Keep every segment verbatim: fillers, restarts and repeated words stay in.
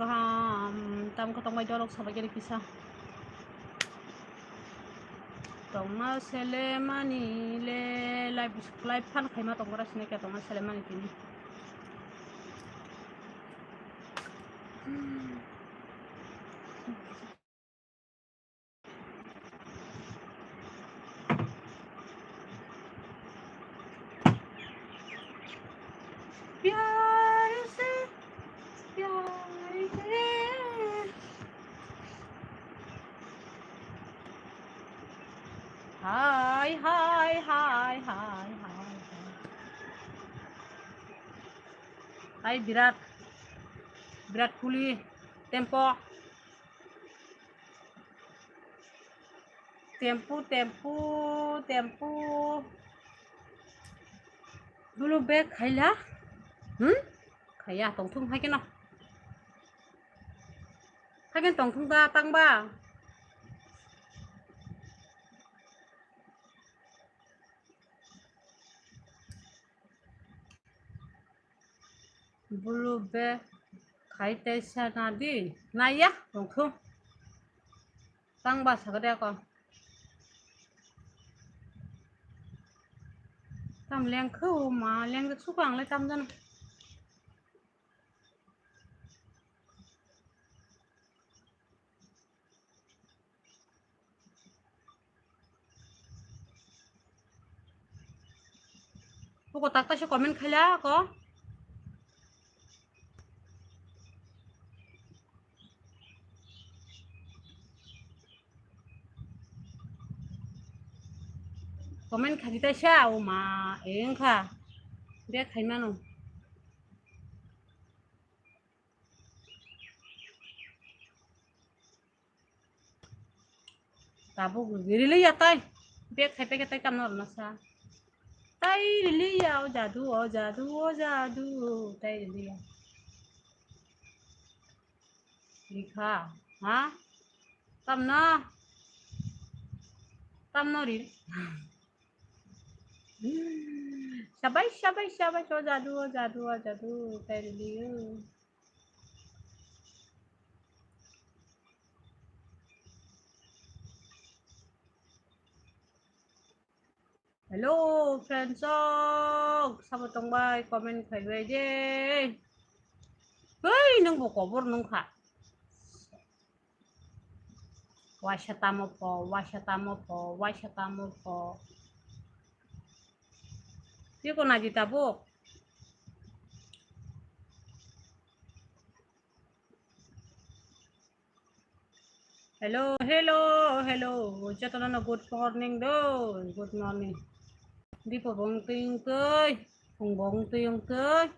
Kaham, tam khe tongbai dorok sabai khe kisa. Tongma sele mani le live, live phan khaima tongora sini khe tongma sele mani tini. प्यार से, प्यार से। हाय, हाय, हाय, हाय, हाय, हाय। Hai, Birat. Birat Kohli, Tempo. Tempo, tempo, tempo. Dulu bag khaila? Hmm? Khaya, tongthung hai keno. Hai keno tongthung da, tangba. Bulu be khai tei sa na di. Naiya, tongthung. Tang ba sakde ko. Tam leng khu ma, leng sukang le tam jana. Poko takta se comment khaila ko. Comment khaji taisa o ma, e wngkha. Be khaimano. Tabuk rili ya tai. Bek khai peke tai kamno rwna sa. Tai rili ya o jadu, o jadu, o jadu. Tai rili ya. Rikha, ha? Tamno? Tamno ri. Shabash, shabash, shabash. O jadu, o jadu, o jadu. Tai rili ya. Hello, friends, sabo tongbai, comment khaibai de. Hei, nungbo kobor nungkha. Waisa tamo pho, waisa tamo pho, waisa tamo pho. Tiko naji tabuk. Hello, hello, hello. Jotono good morning do. Good morning. Dipo bong twi wngtwi, phung bong twi wngtwi.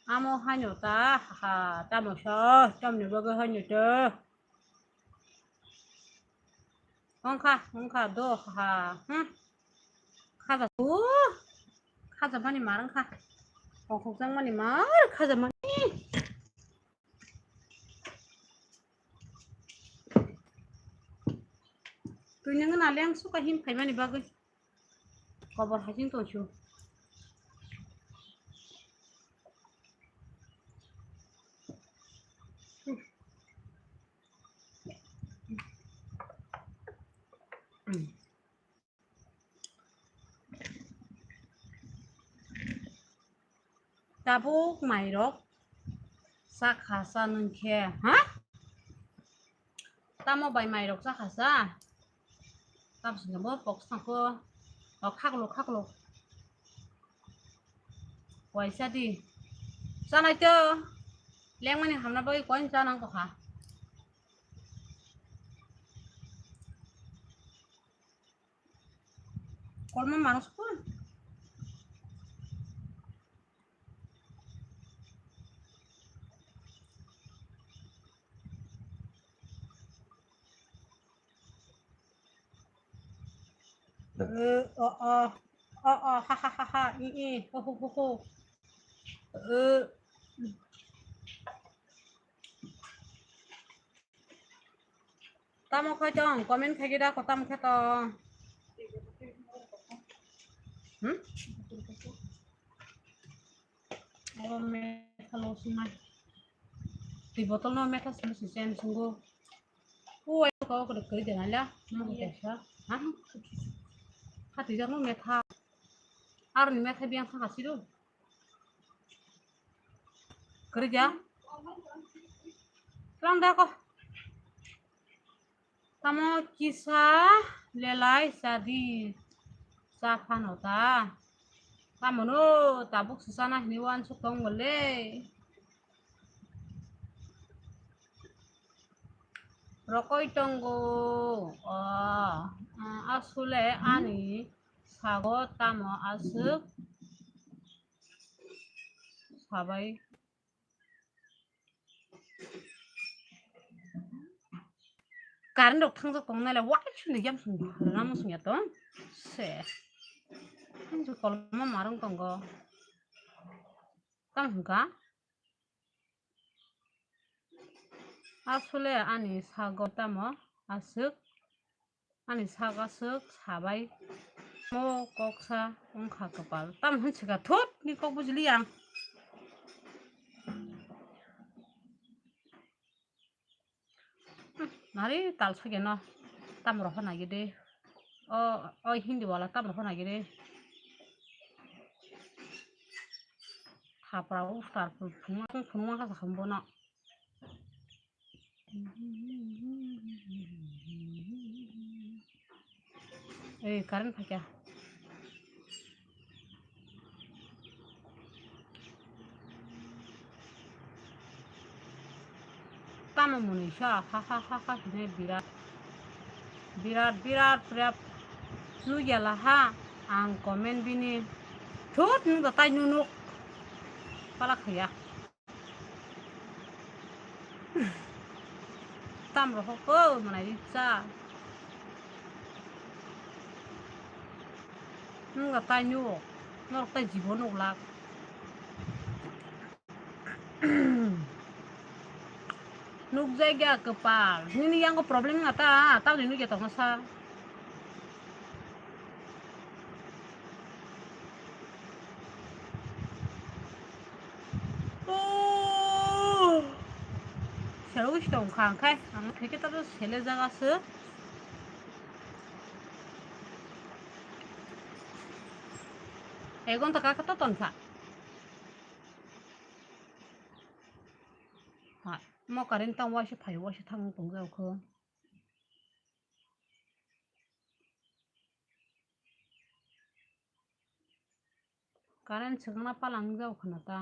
Amo haino ta, ha, tamo sa, tamni bagwi haino ta. Wngkha, wngkha do, ha, hmm. Khaja, o, khaja mani mar wngkha. Ongkhokjak mani mar, khaja mani. Twi nungna leng suka him phaimani bagwi. Kobor hasing tongsu. Tabuk mairok chakha cha nung khe, ha? Tamo bai mairok chakha cha? Tamo singkhe bo pok sangkho. O khaklo, khaklo. Waisa di. Chanai to. Lengmani hamna bagwi koin cha nang tokha. Kolma manus ko. Eh, oh, oh. Oh, oh, ha, ha, ha, ha. I, i. Oh, ho, ho, ho. Eh. Tamo khai tong, comment khai khe da ko tamo khe tong. Hmm? Oro me khalo sumai. Twi bottle no metha simi si chen sungo. O ai ko ko kri de na la. Mo ko sa. Ha? Hati jar mo metha. Ar ni metha biang sa hasi do. Kri ja. Lang da ko. Tamo kisa lelai sadi sa phano ta. Tamono tabuk sisana hini wansuk tong bole. Rokoi tongo. O, asule ani sago tamo aswk sabai. Current rok thangjak tong nai le, wai sindi yam sindi, ramo sindi ya tong. Se. Thangjak koloma marung tongo. Tang hwnkha. Asole ani sago tamo aswk. Ani sak aswk sabai mo koksa wngkha kwpal. Tamo hwn swkha thut ni kok bujili ang. Nari tal sogeno tam rohor nai gede. O, o Hindi wala tam rohor nai gede. Hapra uftar phunukma kasa khambono. Ei, current phaikha. Tamo mwnwi sa, ha, ha, ha, ha, hwnwi birat, birat, birat, birat nukya laha ang comment bini. Thut, nwng da tai nunuk. Pala khaya. Tam rohor ko manai ri cha. Nwng da tai nuk. Norok tai jibo nuk lak. Nukjakya kwpal. Nini yango problem wngya ta? Tamni nukya tongma sa. Oh. Selo wis tong kha, angkhai ang theke ta sele jaga se. Ek ghonta kaka to ton kha. Ha, mo current tang waisa phai, waisa thang tong jao kho. Current swkangna palang jao khwna ta.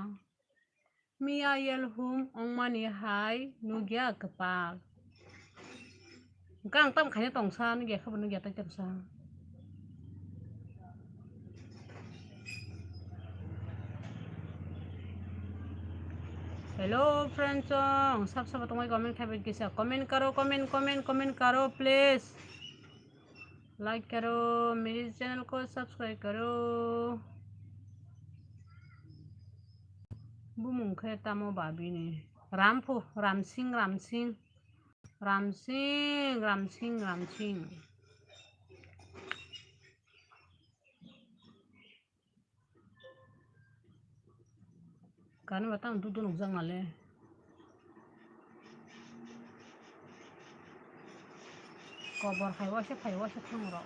Miya yelhum ongmani hai nukya kwpal. Hwnkhe ang tamo khaina tongsa, nukya khe bo nukya tai tongsa. Hello friends, sab sab tongmai comment khai bai kisa comment karo, comment, comment, comment karo please. Like karo, meri channel ko subscribe karo. Bumung khe tamo ba bini? Ramphu, Ramsing, Ramsing. Ramsing, Ramsing, Ramsing. Kani ba tang dudu nukjak nale. Kobor hai waisa phai waisa thang rok.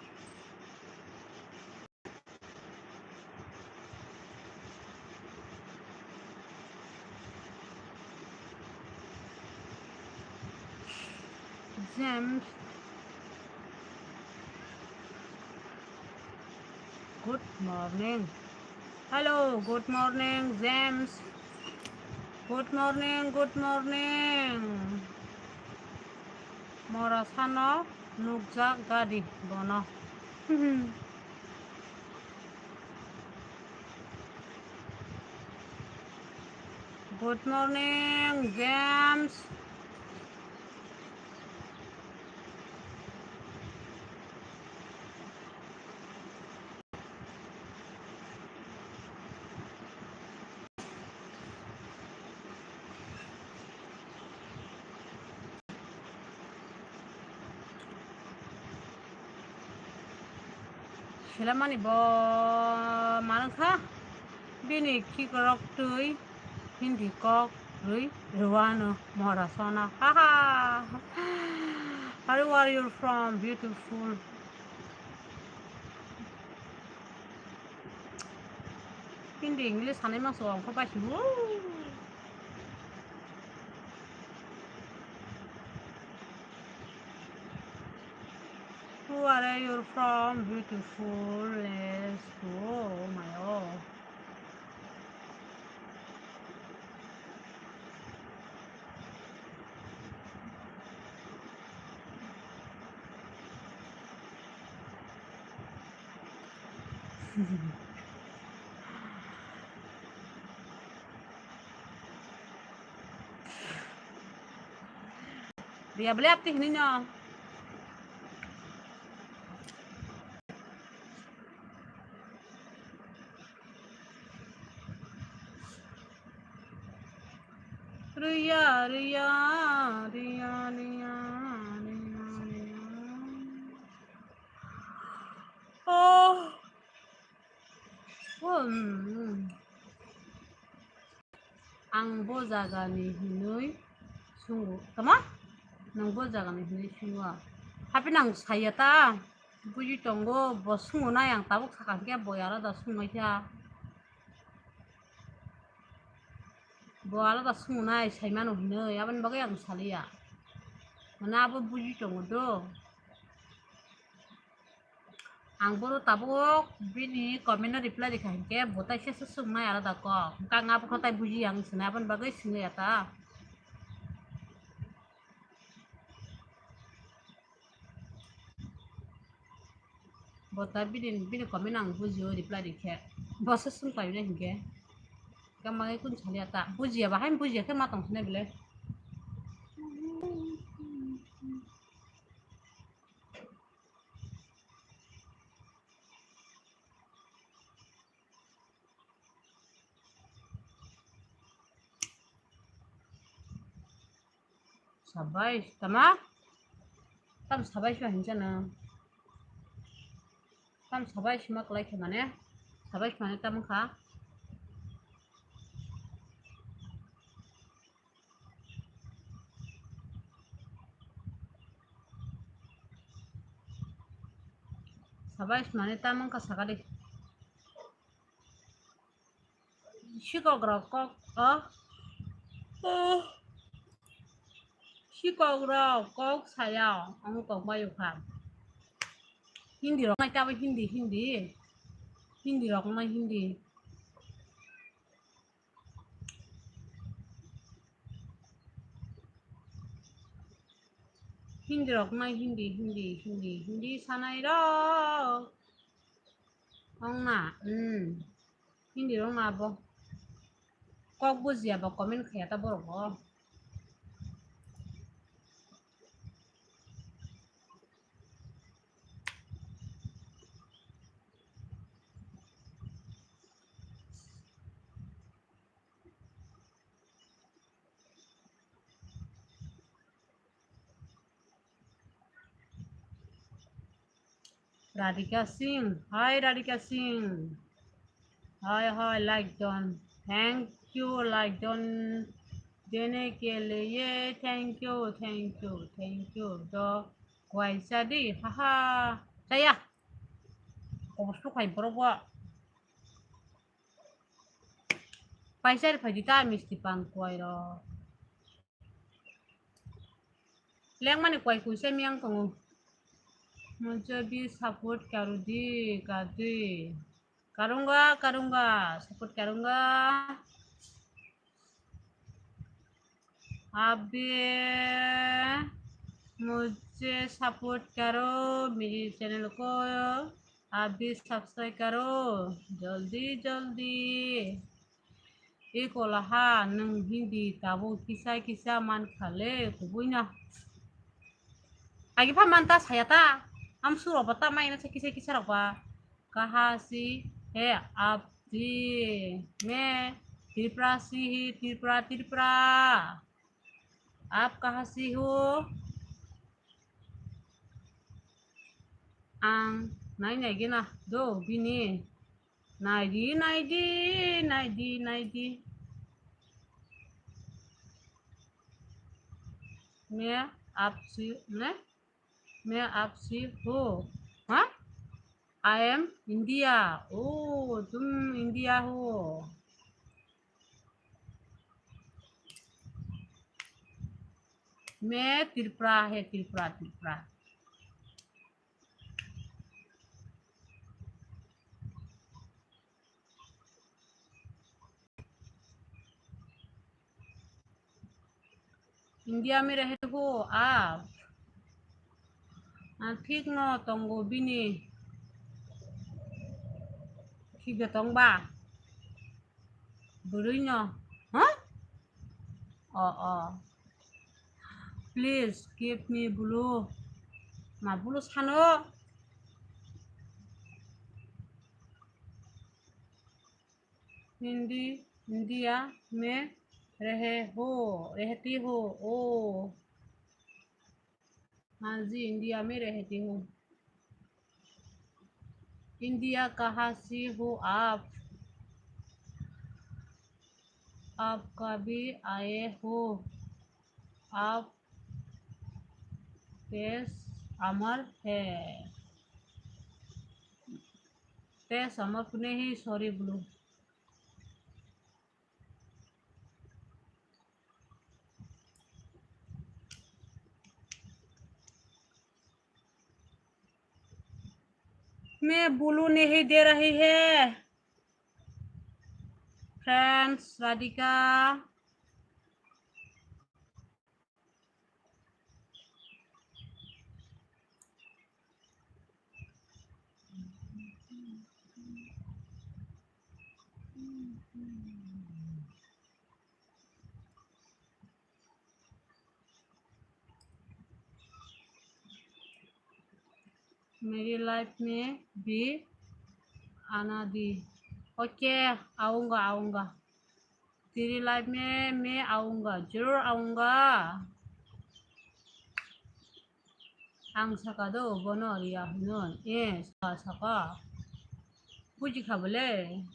James. Good morning. Hello, good morning, James. Good morning, good morning. Mora sano nukjak gadi bono. Good morning, James. Selamani bo manwkha bini khikrok twi Hindi kok Rui, Ruano, Morasona. Ha ha. Where are you from? Beautiful. Hindi, English sanai mangso, ang kho paisibo. Who are you from? Beautiful. Let's go. Oh my God. Dia beli apa nih no? Riya, riya, riya, riya, riya, riya. Oh. Oh, mm, mm. Ang bo jagani hinwi sungo. Tama? Nwng bo jagani hinwi sungo. Hapheno ang saya ta. Buji tongo, bo sungo nai ang tabuk sakha khe bo alada sungmai kha. Bo alada sungmani sai mano hinwi, aboni bagwi ang saliya. Mane abo buji tongo do. Ang bono tabuk bini comment no reply rikha hinkhe bo tai sesa swngnai alada kok. Hwnkhe ang abo khe tai buji ang swngnai, aboni bagwi swngya ta. Bo ta bini, bini comment ang bujio reply rikhe. Bo se swng painai hinkhe. Kama khe kun saliya ta. Bujiya bahai bujiya khe ma tong sine bele. Sabai, tama? Tam sabai sima hinjana. Tam sabai sima kwlai khe mane. Sabai sima ne tam kha. Sabai sima ne tam kha sakali. Sikok rok kok, oh. Oh. Sikok rok kok saya, ang kok bayu kha. Hindi rok nai tabo hindi, hindi. Hindi rok nai hindi. Hindi rok nai hindi, hindi, hindi, hindi sanai rok. Ong na, hmm. Hindi rok na bo. Kok bujiya bo comment khaya ta borok bo. Radhika Singh, hi Radhika Singh. Hi, hi, like don. Thank you, like don. Dene ke liye, thank you, thank you, thank you. Do kwai cha di, haha. Chaya. Kobor sukhai borok bo. Paisa ri phaidi ta misti pang kwai rok. Lengmani kwai kuisa miyang tongo. Mujhe bhi support karo di, kadi. Karunga, karunga, support karunga. Abhi mujhe support karo, meri channel ko abhi subscribe karo, jaldi, jaldi. Eko laha nwng hindi tabuk kisa kisa mankha le kubui no. Agi pha manta saya ta. Am suro ba ta mai na sa kisa kisa rok ba. Kaha si he aap di me Tripura si hi Tripura Tripura. Aap kaha si ho? Ang nai nai gena do bini. Naidi, naidi, naidi, naidi. मैं आपसे, मैं, मैं आपसे हूँ। हाँ? I am India. Oh, तुम इंडिया हो। मैं त्रिपुरा है, त्रिपुरा, त्रिपुरा। India में रहते हो आप? Ah, thik no tongo bini. Thik tong ba? Bwrwi no. Huh? Oh, oh. Please give me blue. Ma blue sano? Hindi, India में रहे हो, रहती हो। Oh. हाँ जी, इंडिया में रहती हूँ। इंडिया कहाँ से हो आप? आप कभी आए हो? आप देश अमर है। देश अमर को नहीं, sorry बोलो। मैं बोलू नहीं दे रही है। Friends, राधिका। मेरी लाइफ में भी आना दी। ओके, आऊंगा, आऊंगा। तेरी लाइफ में मैं आऊंगा, जरूर आऊंगा। Ang saka do, bono riya hwnwi. Eh, saka, saka. Buji kha bole.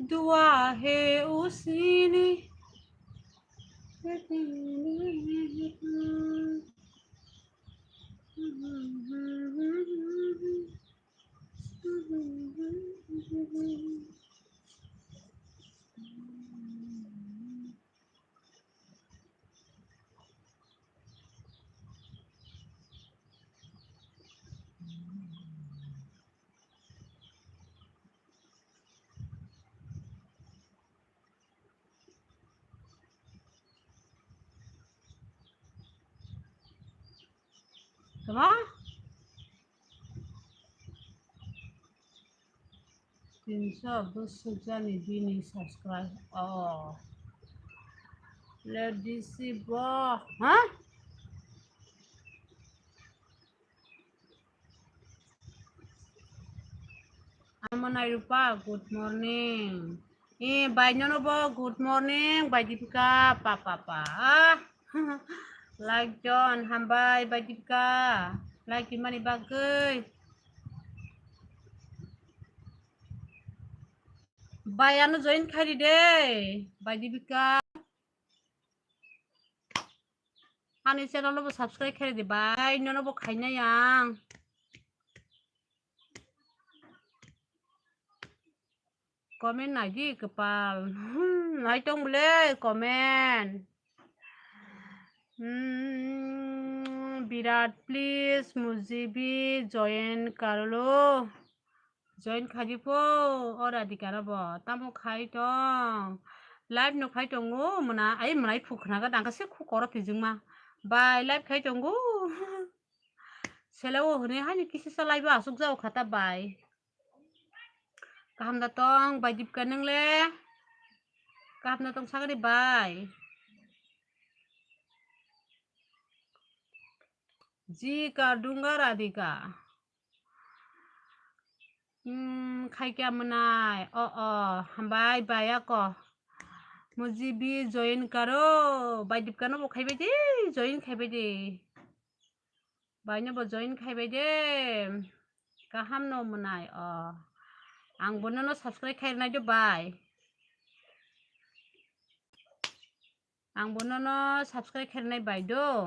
दुआ है उसी ने। Tama? Tinso bwswk jani bini subscribe. Oh. Let this see bo. Ha? Amonai Rupa, good morning. Eh, bai nono bo, good morning, bai Dipika, pa, pa, pa. Ah, like John, hambai, bai Dipika. Like mani bagwi. Bai ano join khairi de, bai Dipika. Ani channel bo subscribe khairi de, bai nono bo khainai ang. Comment naidi kwpal. Hmm, nai tong bole comment. Hmm, Birat, please, mujhe bhi join kar lo. Join khaidi pho, o Radhika no bo. Tamo khai tong. Live no khai tongo, mona, ai mona, ai phu khna ga dang ka se khu koro twijing ma. Bai, live khai tongo. Sela o hwnwi haino kisisa live o aswk jao kha ta bai. Kaham da tong bai Dipika nwng le? Kaham da tong sakani bai? Ji kar dunga Radhika. Hmm, khai kya mwnai? O, o, hambai bai ako. Muji bhi join karo, Bai Dipika no bo khaibai de, join khaibai de. Bai no bo join khaibai de. Kaham no mwnai o. Ang bo nono subscribe khairnai do bai. Ang bo nono subscribe khairnai bai do.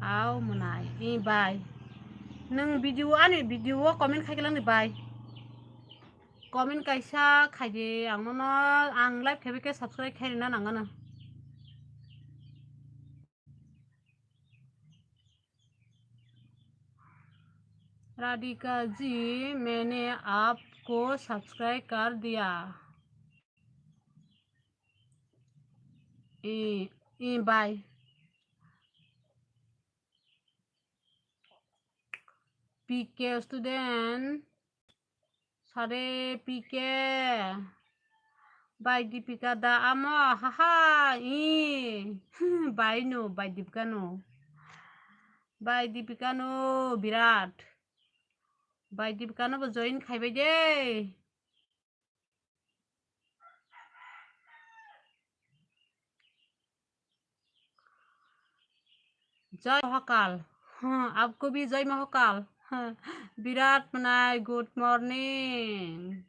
Au mwnai, i bai. Nwng video, ani video o comment khai kwlangni bai. Comment kaisa khaidi, ang nono, ang live khaibai khe subscribe khairina nangano. Radhika जी, मैंने आपको सब्सक्राइब कर दिया। ए, ए, बाय। पीके स्टूडेंट, सारे पीके। Bai Dipika da amo, haha, i. Bai no, Bai Dipika no. Bai Dipika no, Birat. Bai Dipika no bo join khaibai de. Jai Mahakal. Hmm, आपको भी जय Mahakal. Hmm, Birat mwnai, good morning.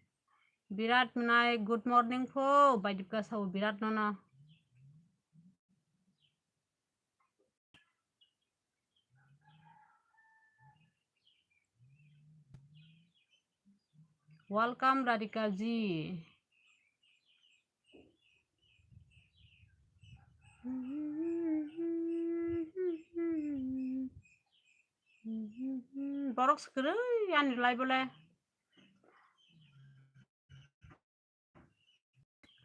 Birat mwnai, good morning pho. Bai Dipika sao Birat nono. Welcome, Radhika ji. Borok swkang ani live o le.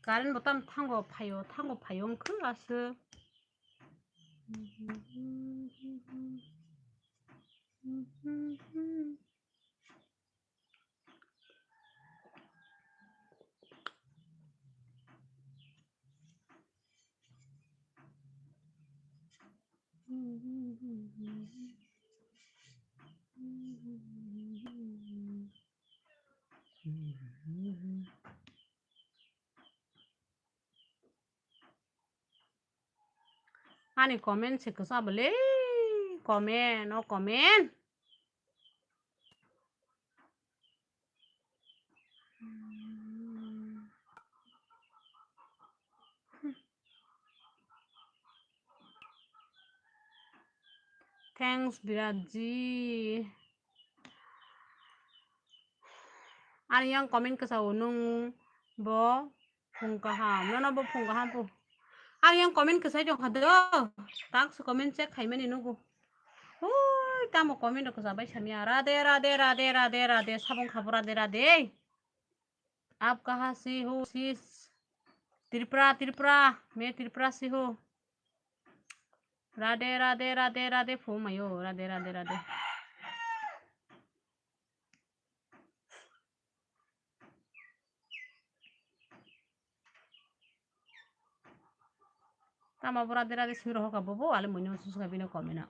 Current bo tam thango phaio, thango phaio wngkhe aswk. Ani comment se kwchabo le, comment, no comment. Thanks, Biratji. Ani yang comment kwchao nwng bo phung kaham, nono bo phung kaham po. Ani yang comment kwchai tong kha do, tak se comment check khaimani nugo. Hui, tamo comment rok kwchabai samya. Radhe, radhe, radhe, radhe, radhe, sabong khabo radhe, radhe. आप कहाँ से हो sis? त्रिपुरा, त्रिपुरा, मैं त्रिपुरा से हूँ। राधे, राधे, राधे, राधे, फो मयो, राधे, राधे, Radhe. Tamo bo radhe radhe simi rohor ka bobo, ale muni usu suka bini comment no.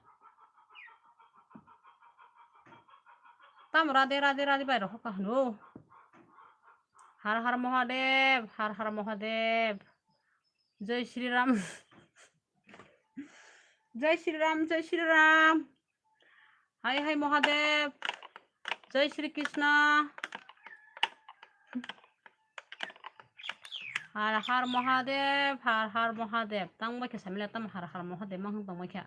Tamo radhe radhe radhe bai rohor ka hwno. Har Har Mahadev, Har Har Mahadev. Jai Shri Ram. Jai Shri Ram, Jai Shri Ram. Hai hai Mahadev. Jai Shri Krishna. Har Har Mahadev, Har Har Mahadev. Tang bai khe samila tam Har Har Mahadev mang tong bai khe.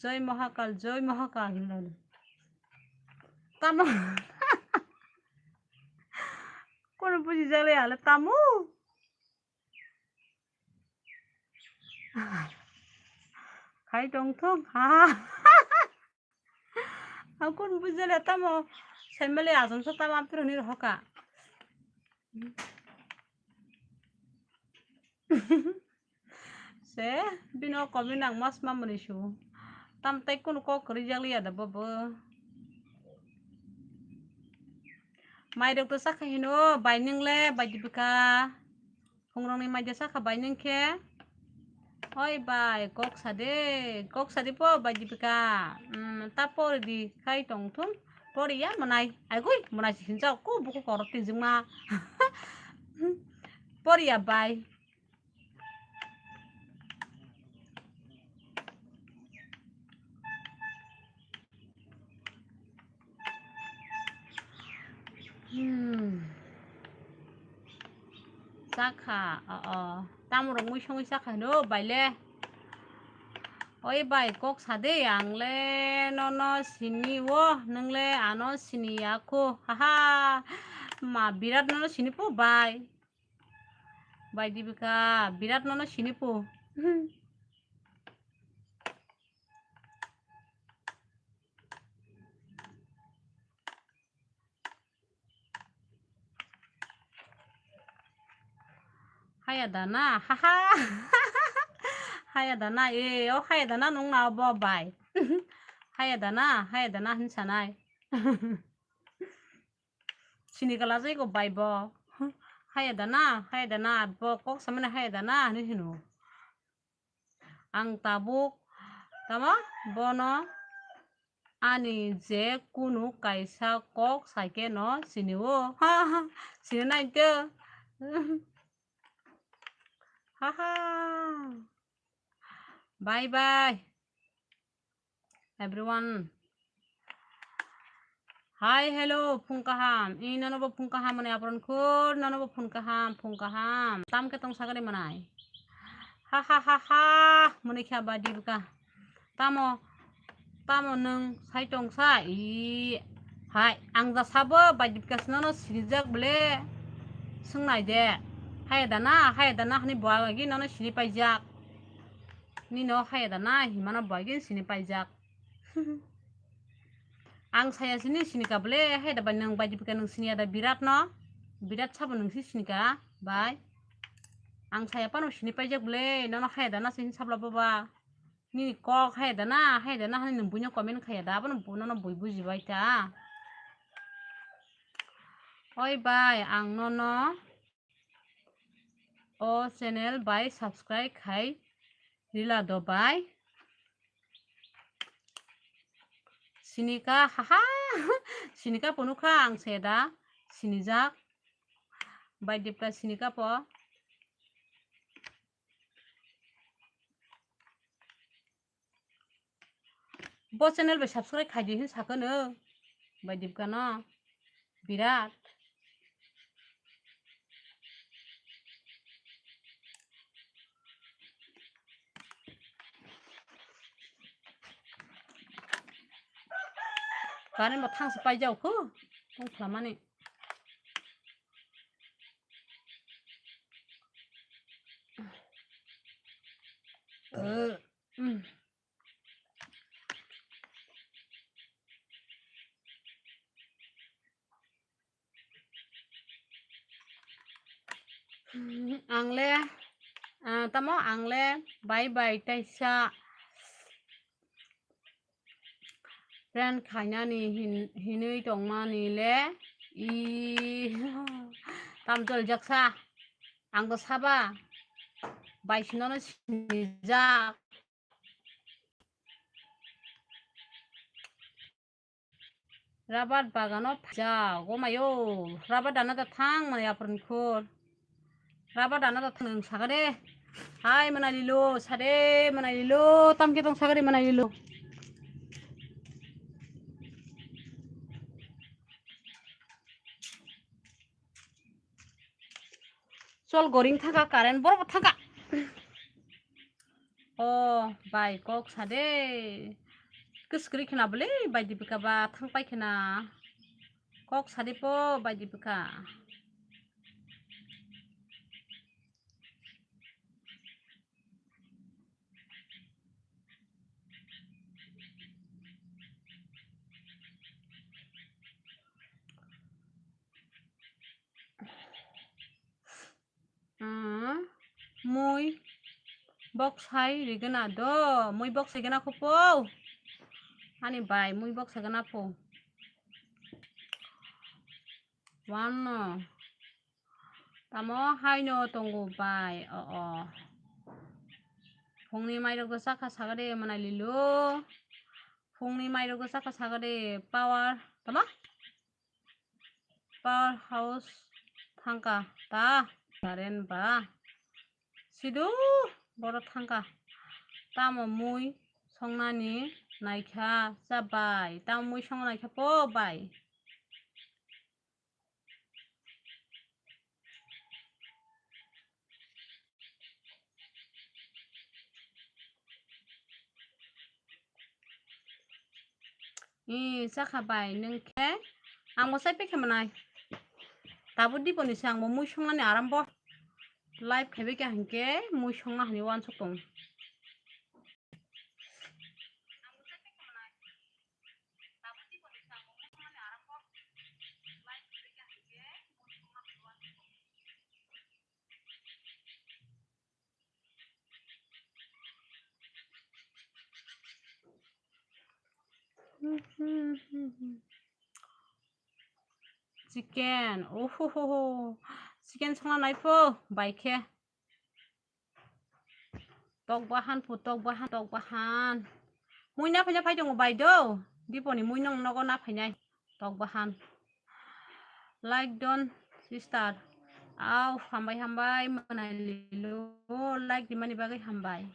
Jai Mahakal, Jai Mahakal hinlano. Tamo. Kono buji jale ale tamo. Khai tong thung ha. Akun bujale tamo. Semele ajon sa tamo apir ni rohoka. Se bino komi nang mas mamani su. Tam tai kun kok rijak liya da bobo. Mai rok to sakha hino bai ningle bai dibika. Phungrokni maida sakha bai nwng khe. Oi bai, kok sade, kok sade po bai Dipika. Hmm, ta pori di khai tong thung. Pori ya mwnai. Ai gui, mwnai si hinjak ko buku korok tijingma. Pori ya bai. Hmm. Chakha, o, o. Tamorok mui songwi chakha no, baile. Oi bai, kok sade, ang le nono sini o, nwng le ano sini ya kho. Haha. Ma, birat nono sini po bai. Bai Dipika, birat nono sini po. Haya dana, haha. Haya dana, e, o haya dana nung na bo bai. Haya dana, haya dana hin sanai. Sini kala jai ko bai bo. Haya dana, haya dana, bo kok samani haya dana, hin hino. Ang tabuk, tamo, bono ani je kunu kaisa kok saikhe no sini o. Sini nai to. Haha. Bye bye. Everyone. Hi, hello, phung kaham. I nono bo phung kaham mwnai apron khur, nono bo phung kaham, phung kaham. Tam khe tong sagani mwnai. Ha ha ha ha, mwnai kha ba Dipika. Tamo, tamo nwng sai tong sa? I, hai, ang da sabo ba Dipika sinono sinijak bole. Swngnai de. Hai dana, hai dana hani bo agi nono sini paijak. Nino hai dana himano bo agi sini paijak. Ang saya sini sini ka bole, hai da bai nwng bai Dipika nwng sini ada birat no. Birat sabo nwng si sini ka bai. Ang saya pano sini paijak bole, nono hai dana sini sabla baba. Nini kok hai dana, hai dana hani nwng buino comment khaya da, abono bu-, nono bui buji bai ta. Oi bai, ang nono o channel bai subscribe khai rila do bai. Sinika, haha, sinika ponukha ang seda, sinijak. Bai Dipika sinika po. Bo channel bai subscribe khaidi hin sakano. Bai Dipika no. Birat. Current bo thangsa paijao kho. Tong khlamani. Uh, mm. Ang le, ah, tamo ang le bai bai taisa friend khainani hin-, hinui tongmani le i tam jol jaksa ang do saba bai sinono sinijak. Rabar bagano phaijak, o mayo, rabar dana da thang mani apron khur. Rabar dana da thang nwng sagade. Hai manalilo, sade manalilo, tamke tong sagade manalilo. Chol goring thangkha current, borok bo thangkha. O bai kok sade. Kwswkri khna bwle bai Dipika ba thang pai khna. Kok sade po bai Dipika. Ah, mui box hai rigena do, mui box rigena khupo. Ani bai mui box rigena pho. One no. Tamo haino tongo bai, o, o. Phungni mairok do chakha sagade manai lilo. Phungni mairok do chakha sagade power, tamo? Power house thangka ta, current ba. Sidu boro thangka. Tamo mui songnani naikha cha bai. Tamo mui songna naikha po bai. Ee, chakha bai, nwng khe? Ang bo chai pekhe manai. Tabuk diponi se ang bo mui songnani arambo. Live khaibai khe hinkhe mui songna hinwi uansuk tongo. Chicken, ohohoho, chicken songna nai pho, bai khe. Tok bahan pho, tok bahan, tok bahan. Mui na phaina phai tongo bai do. Diponi mui nong nogo na phainai. Tok bahan. Like don sister. Au, hambai hambai manai lilo. Like di mani bagwi hambai.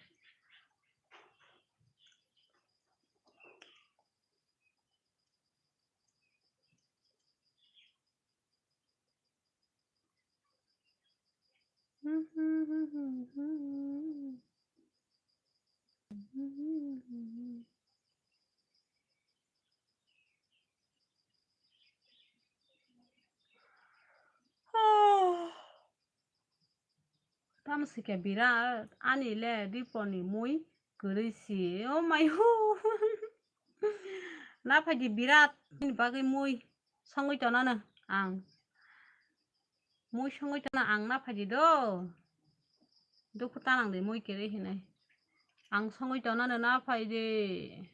Tamo sike birat ani le diponi mui kwrwi si. Oh my hu. Na phaidi birat ni bagwi mui songwi tonano ang. Mui songwi tona ang na phaidi do. Dukhu ta nang de mui kwrwi hinwi. Ang songwi tonano na phaidi.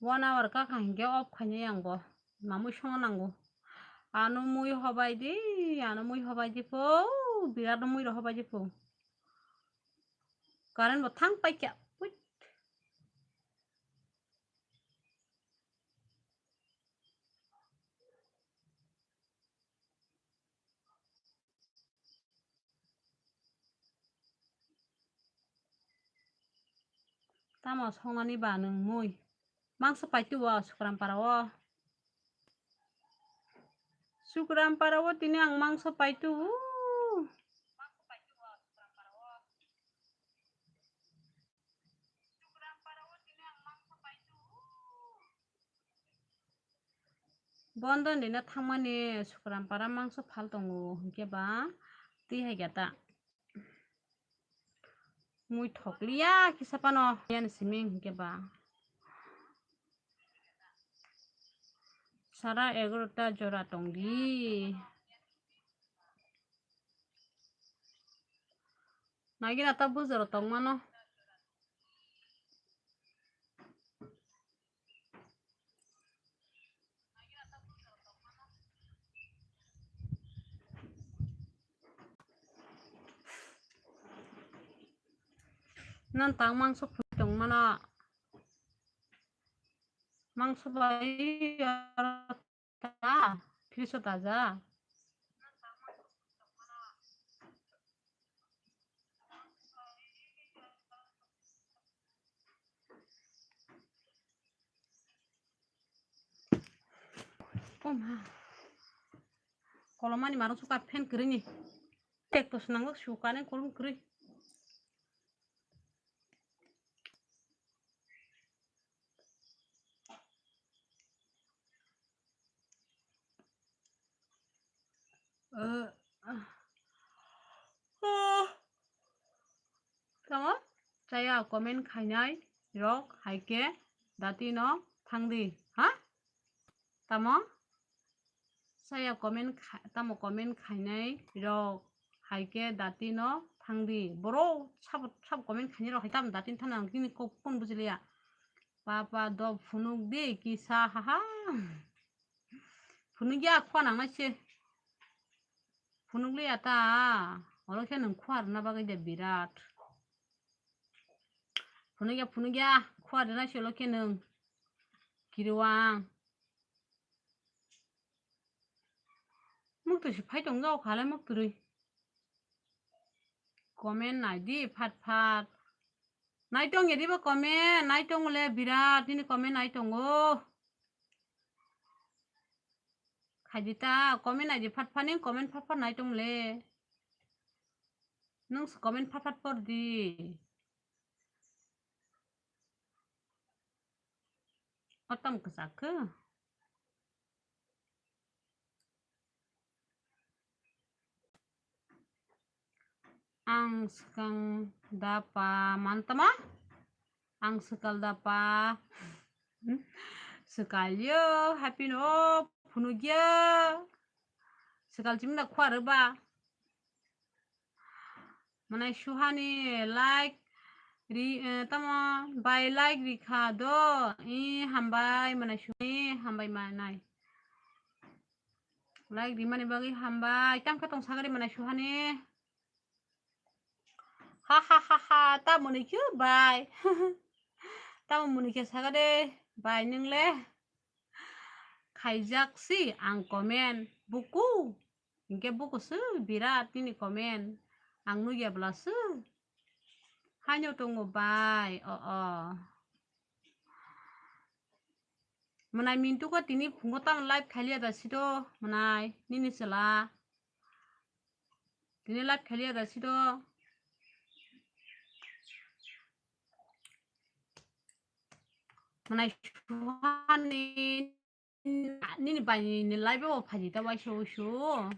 One hour kaka hinkhe off khainai ang bo. Mamui songna nango. Ano mui hobai di, ano mui hobai di po, birat mui rok hobai di po. Current bo thang paikha. Pui. Tamo songnani ba nwng mui? Mangso paitu o Sukram para o. Sukram para o tini ang mangso paitu o. Bondo ni no thangmani Sukram para mangso phal tongo hinkhe ba twi hai khe ta. Mui thokliya kisa phano yani simi hinkhe ba. Sara egarota jora tongdi. Nagina ta bujaro tongmano. Nan tang mangso phutong mano. Mangso bai aro ta, fridge o ta ja. O ma. Kolomani marung suka fan kwrwini. Tek to swnamgo sukani kolom kwrwi. Tamo chaya comment khainai rok hai khe dati no thangdi ha? Tamo? saya comment kha-, tamo comment khainai rok hai khe dati no thangdi. Boro sabo, sabo comment khainai rok hai tamo dati thangna ang tini kok phone bujiliya. Papa do phunuk di kisa haha. Phunuk ya khwa nang nai se. Phunuk liya ta. Olo khe nung khwa rwna bagwi de birat. Phunuk ya, phunuk ya. Khwa rwna se olo khe nung. Kirwang. Muktwi se phai tong jao kha le muktwi. Comment nai di phat phat. Nai tong ya diba comment, nai tong le birat nini comment nai tongo. Khai di ta, comment nai di phat phat ni comment phat phat nai tong le. Nung se comment phat phat por di. O tamo kwchak khe. Ang swkang da pa mantama? Ang swkal da pa. Swkal yo, happy no, phunuk ya. Swkal chimna khwa rwba. Manai Suhani like ri, eh, tamo bai like rikha do. I hambai manai Suhani hambai manai. Like rimani bagwi hambai. Tam khe tong sagari manai Suhani. Ha ha ha ha. Tamo ni khe bai. Tamo muni khe sagade bai nung le. Khaijak si ang comment. Buku. Hinkhe buku se birat nini comment. Ang nukya bwla se. Haino tongo bai. O, o. Mwnai Mintu ko tini phungo tamo live khailiya da sito. Mwnai nini chwla. Tini live khailiya da sito. Mwnai Suhani. Nini bai ni live o phaidi ta waisa waisa.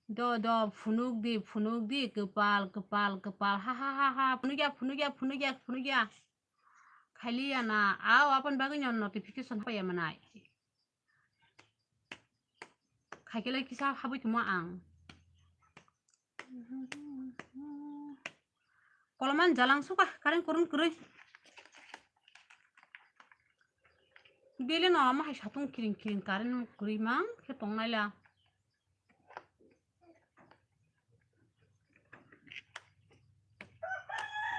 Do, do, phunuk di, phunuk di, kwpal, kwpal, kwpal, ha, ha, ha, ha, phunuk ya, phunuk ya, phunuk ya, phunuk ya. Khailiya na, ao, aboni bagwi no notification hapaiya manai. Khaikhe lai kisa habwi tongma ang. Koloman jalang suka, current kurun kwrwi. Bele no ama hai satung kiring kiring current kwrwi mang khe tongnaila.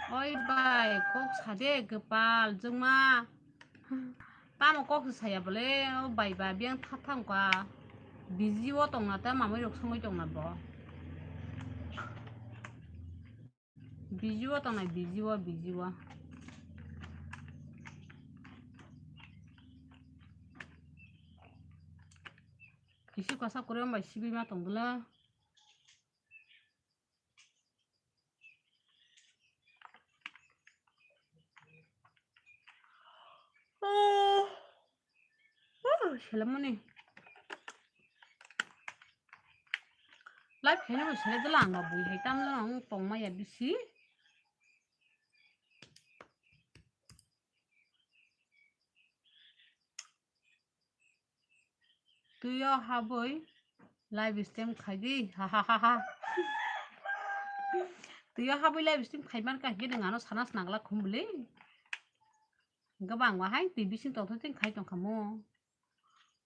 Oi bai, kok sade kwpal jwngma. Tamo kok se saya bole, o bai ba biyang tha thang ka. Busy o tongna ta mamai rok songwi tongna bo. Busy o tongnai, busy o, busy o. Kisi kwsa kwrwi bai sibima tongdolo. Oh, oh, selamani. Live khaina bo sele dala ang ba bui hai tam lang tong maya bisi. Twi o habwi live stream khai di. Ha, ha, ha, ha. Twi o habwi live stream khai man ka hwnkhe nwng ano sana swnam glak khum bwle. Hwnkhe bo ang bahai twi bising tongthok twi khai tong kha mo.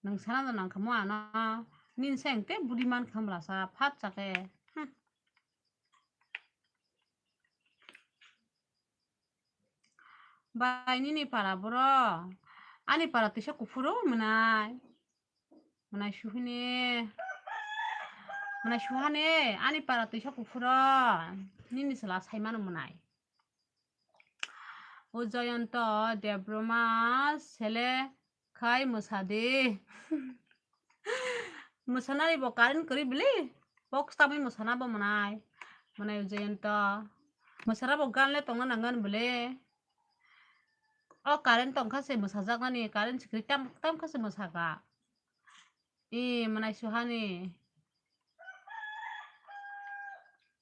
Nwng sana do nang kha mo ano. Nini se ang tei budi man kha mla sa phat cha khe. Hmm. Bai, nini para boro? Ani para twisa kuphuru mwnai. Mwnai suhini. Mwnai suhani, ani para twisa kuphuru. Nini chwla saimano mwnai. O Jayanto Debroma sele khai mwsadi. Mwsanai bo current kwrwi bwle. Box tamwi mwsana bo mwnai. Mwnai o Jayanto. Mwsara bo gan le tongna nangan bwle. O current tongkha se mwsajaknani, current se kwrwi tam, tam kha se mwsaka. E, mwnai suhani.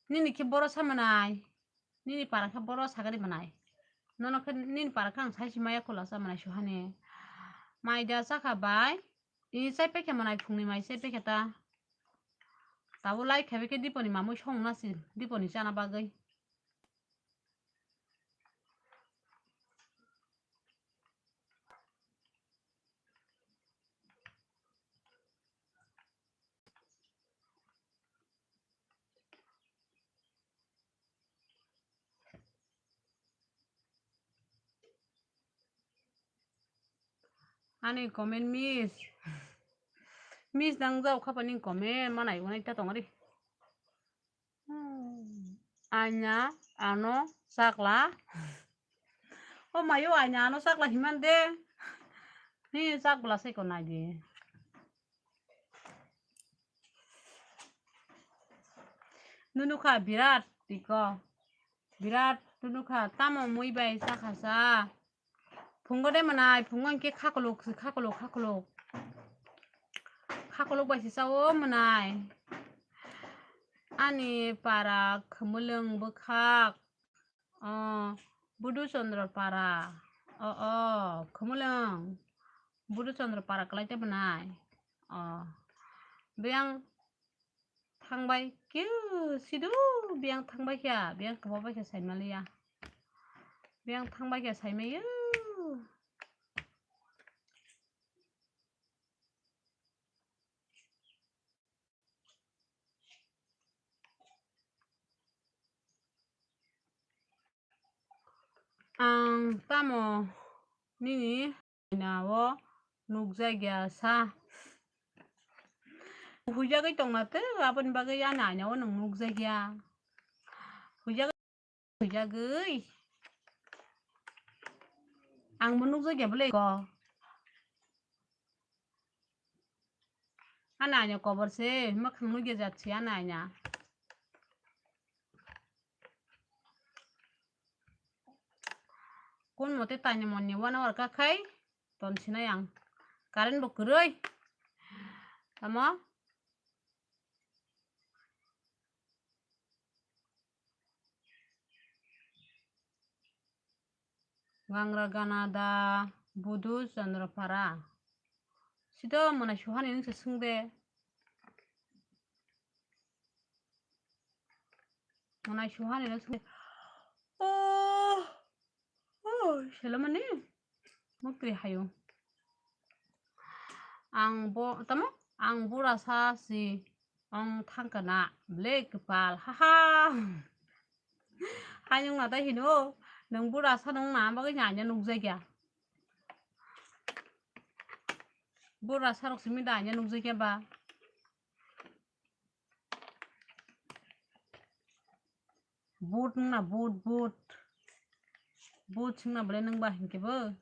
Nini khe boro sa mwnai. Nini para khe boro sagari mwnai. Nono khe nini para khe ang saisi maya khulasa mwnai suhani. Mai da chakha bai. I chai paikha manai phungni mai chai paikha ta. Tabuk lai khabe khe diponi mamui song na si, diponi chana bagwi. Ani comment miss. Miss nang jao khapani comment manai unai ta tongari. Anya ano chakla. O mayo anya ano chakla himan de. Ni chakla se ko nai di. Nunu kha birat tiko. Birat nunu kha tamo mui bai chakha sa. Phungo de mwnai, phungo hinkhe khakolok se, khakolok, khakolok. Khakolok bai se chao mwnai. Ani para Khumulwng bwkhak. O, Budu Chandra para. O, o, Khumulwng. Budu Chandra para kwlai te mwnai. O, biyang thangbai keu sidu, biyang thangbai kha, biyang kwbangbai kha saimaliya. Biyang thangbai kha saimayu. Ang tamo nini aina o nukjakya sa. Huijagwi tongna tei aboni bagwi ani aina o nwng nukjakya. Huijagwi, huijagwi. Ang bo nukjakya bwle ko. Ani aina kobor se, mwkhang nukya jat se ani aina. Kun mote taini monni one hour kakhai ton sinai ang. Current bo kwrwi. Tamo? Gangra Ganada, Budu Chandrapara. Sito mwnai suhani nungse sungde. Mwnai suhani nungse. Oh, oh, selamani. Mukri hayo. Ang bo, tamo? Ang bura sa si. Ong thangkana, ble kwpal, haha. Hayung na tei hino, nwng bura sa nwng na bagwi nanya nukjakya. Bura sa rok simi da anya nukjakya ba. But wngna but, but. But swngna bole nwng ba hinkhe bo.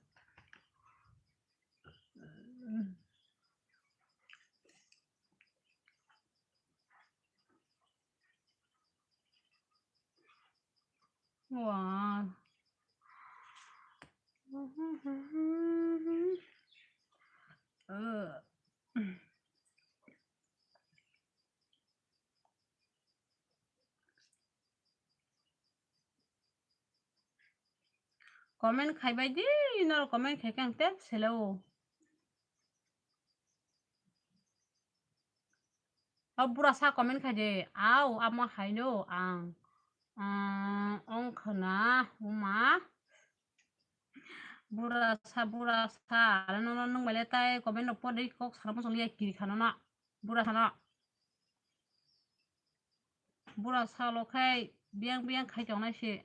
Wow. Comment khaibai di, norok comment khaikhe ang tep selao. O bura sa comment khaide, au, amo haino ang, ang, ong khna, uma. Bura sa, bura sa, ano nono nung baile tai comment rok pore kok sana muchung liya kiri khana na. Bura sana. Bura salo khai biyang biyang khai tongnai se.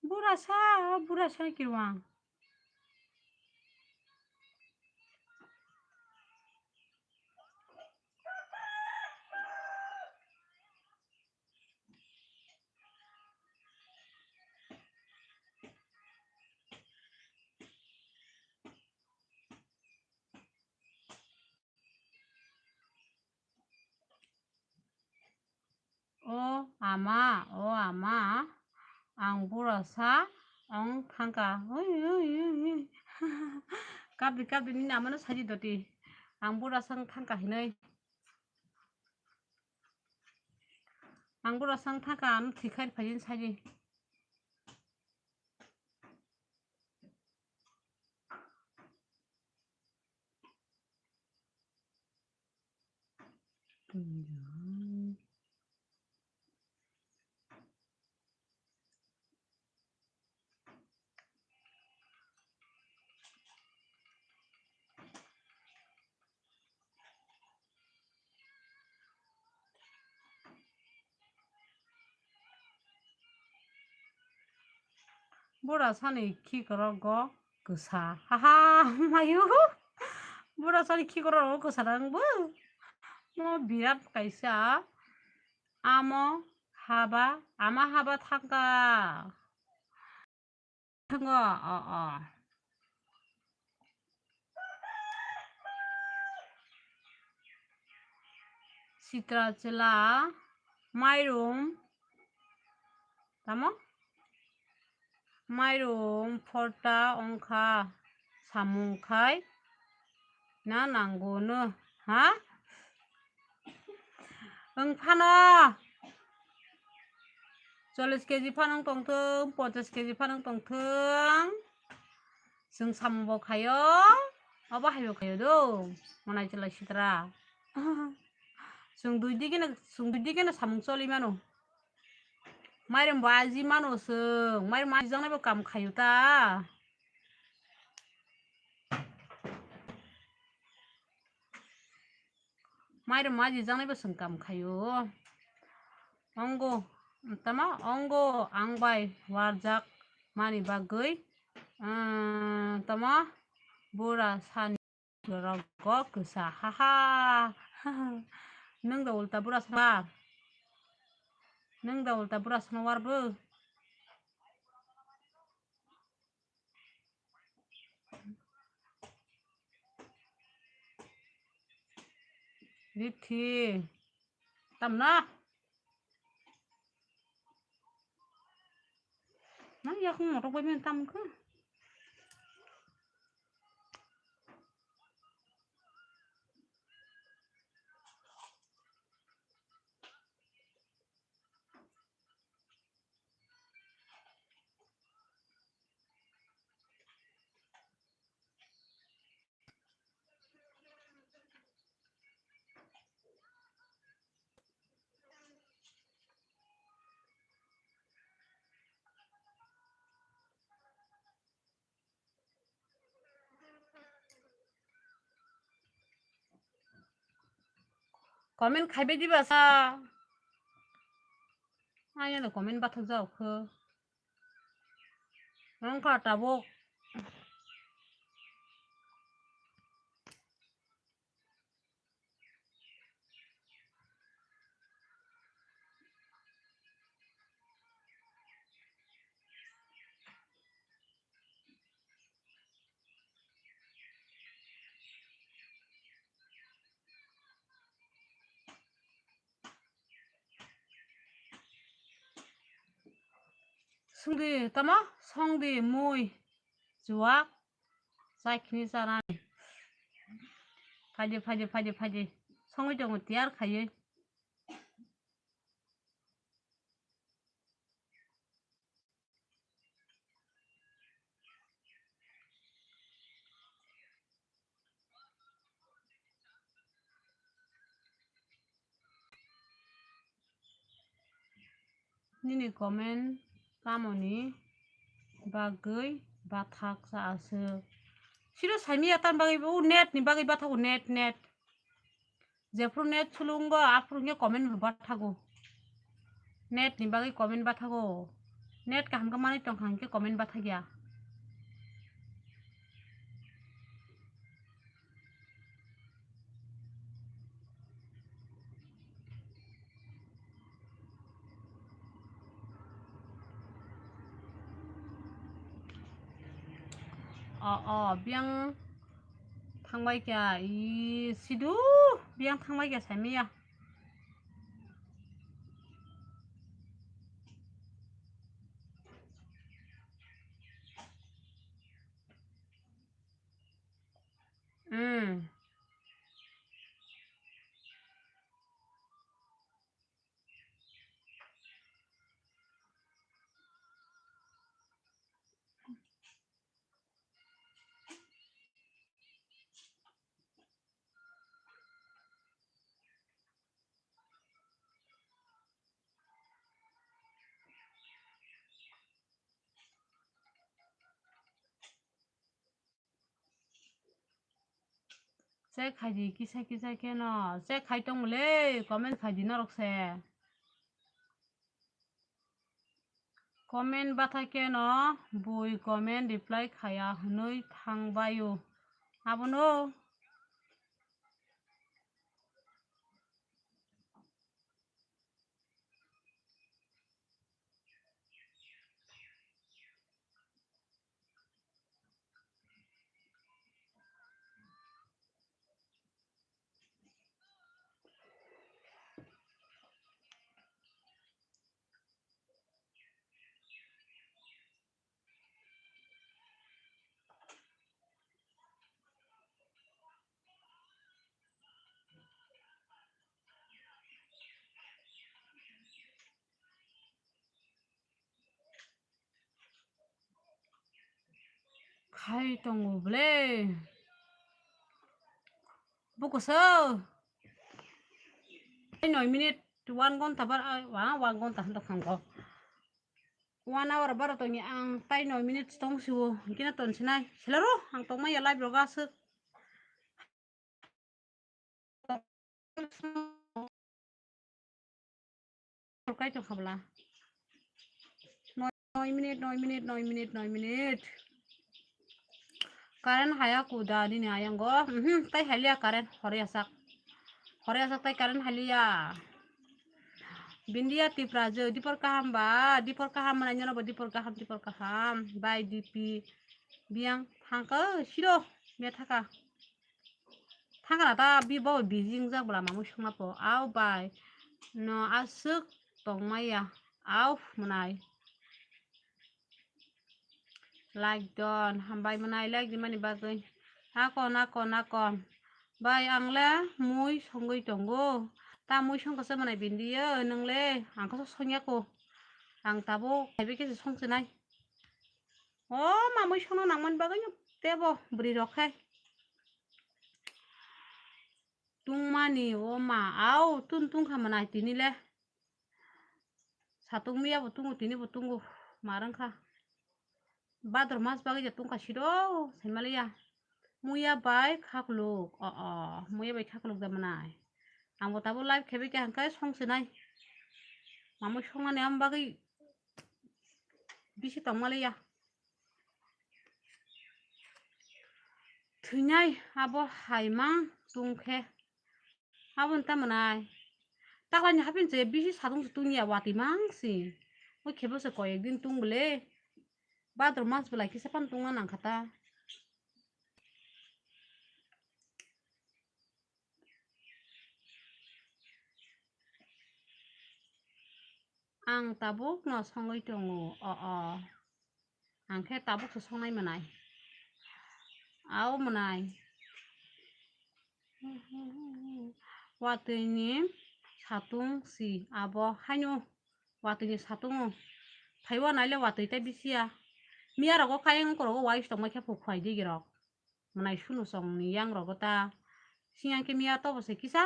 Bura sa, bura sa kirwang. O ama, o ama, ang bura sa ong thangka. Oi, oi, oi, oi. Kapdi, kapdi, nini amano saji doti. Ang bura sa ong thangka hinoi. Ang bura sa ong thangka, ano thikhai phaijin saji. Bura sani khikrok go kwsa. Haha, mayu. Bura sani khikrok go kwsa dang bo. Mo birat kaisa. Amo haba, ama haba thangka. Thango, o, o. Sitra chwla, mairum, tamo? Mairum, phorta, ongkha, samung khai, na nango no, ha? Wng phano chollish kg phano wng tongthwng, ponchash kg phano wng tongthwng, chwng samung bo khaio, obo hai bo khaio do, manai chwla sitra. Chwng dui digeno, chwng dui digeno samung choli mano. Mairum bo aji mano chwng, mairum aji jaknai bo kam khaio ta. Mairum aji jaknai bo chwng kam khaio. Ongo, tamo, ongo ang bai warjak mani bagwi, ah, tamo, bura sani rogo kwsa, haha. Nwng da ulta bura songma. Nwng da ulta bura songma warbo. Rithi. Tamna. Nang yakung motok bai men tam kha. Comment khaibai diba sa. Ayano comment bathak jao kho. Wngkha tabuk. Songdi, tamo? Songdi, mui, chuwak, chai khini chanani. Phaidi, phaidi, phaidi, phaidi. Songwi tongo tiyar khaiwi. Nini comment tamoni bagwi bathak cha aswk? Siro saimya tan bagwi bo net ni bagwi bathago, net, net. Jephru net sulungo, aphuru hwnkhe comment bo bathago. Net ni bagwi comment bathago. Net kaham khe manwi tongkha hwnkhe comment bathakya. O, o, biyang thangbai kha, i, sidu, biyang thangbai kha, saimaya. Hmm. Check khai di kisa kisa kheno. Check khai tong le, comment khai di norok se. Comment bathai kheno bui comment reply khaya hwnwi thang baio. Abono. Khai tongo ble. Bukuso. Tei noi minute, one gonta bar, ah, wa, one gonta hantok thangko. One hour baro tongni ang tai noi minute tong siwo. Hingkhe na ton sinai. Selaro, ang tongmaya live roga aswk. Kai tong khabla. Noi minute, noi minute, noi minute, noi minute. Current haya kuda nini ayango. Mhm, tai haliya current hore asak. Hore asak tai current haliya. Bindia Tipra je dipor kaham ba, dipor kaham mana nyono bo dipor kaham, dipor kaham. Bai D P biang thangka siro me thaka. Thangkra ta bi bo busy wngjak bwla mamui songma po. Au bai no aswk tongmaya. Au mwnai. Like don, hambai mwnai like di mani bagwi. Nako, nako, nako. Bai ang le mui songwi tongo. Ta mui songkha se mwnai bindi yo, nwng le ang khe songya ko. Ang tabuk khaibai khe se songsinai. O mamui songna nangmani bagwi no tebo bwrwi rok khe. Tungmani o ma, au tun tungkha mwnai tini le. Satung miya bo tungo, tini bo tungo, ma rwngkha. Bador mas bagwi je tungkha siro, saimaliya. Muya bai khakluk, o, o, muya bai khakluk da mwnai. Ang bo tabuk live khaibai khe hangkhe songsinai. Mamui songnani am bagwi bisi tongmaliya. Thwinai abo hai mang tungkhe. Aboni tamo nai. Taklani hapin se bisi satung se tungya watwi mang si. O khebo se koyek din tung bole. Bador mas belai kisa pan tungna nangkha ta. Ang tabuk no songwi tongo, o, o. Ang khe tabuk se songnai mwnai. Au mwnai. Watwi ni satung si abo haino watwi ni satung o. Phaiwa naile watwi tei bisiya. Miya rogo kayang korogo wais tongmai khe phukhwai digi rok. Mwnai sunu song ni yang rogo ta. Siyang khe miya tobo se kisa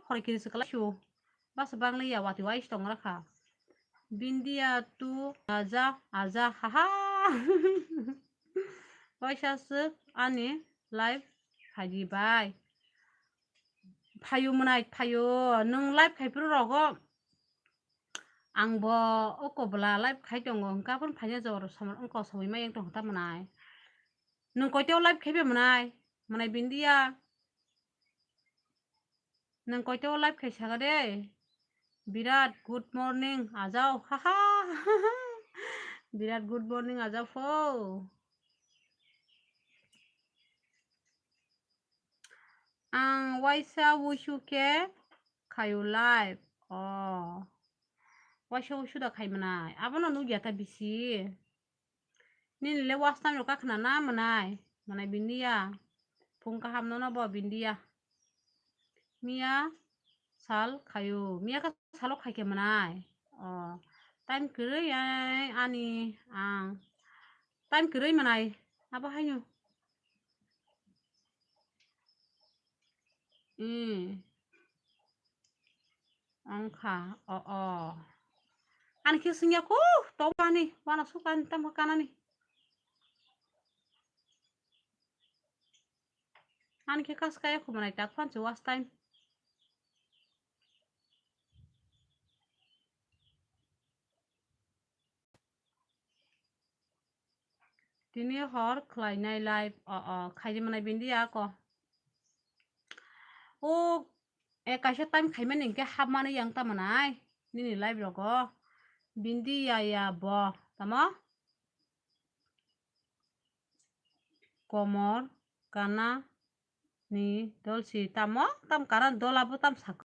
khoroi kiri se kwlai su. Basa bangli ya watwi wais tong rakha. Bindia tu aja, aja, haha. Waisa swk ani live phaidi bai. Phayu mwnai phayu, nwng live khai phuru rogo. Ang bo o kobla live khai tongo, hwnkha phano phaina jora samung wngkha, samui ma yang tongkha ta mwnai. Nwng koiteo live khai bai mwnai? Mwnai bindiya. Nwng koiteo live khai saka de? Birat good morning ajao, haha. Birat good morning ajao pho. Ang waisa wuisu khe khayu live. O. Waisa wuisu da khai mwnai. Abono nukya ta bisi. Nini le was time rok kakhna na mwnai? Mwnai bindiya. Phung kaham nono bo bindiya. Miya sal khayu. Miya kha salo khai khe mwnai. O. Time kwrwi ai ani ang. Time kwrwi mwnai. Abo haino. Hmm. Wngkha, o, o. Ani khe swngya kho, tong ani, uanasuk ani, tamo kanani. Ani khe kas kaya khumnai tak phan se watch time. Tini hor khlainai live o, o, khaidi manai bindi ya ko. O, e, kaisa time khaimani hinkhe hapmani yang ta manai. Nini live rogo. Bindi ya ya bo. Tamo? Komor, kana, ni dol si tamo, tam kana dol abo tam sak.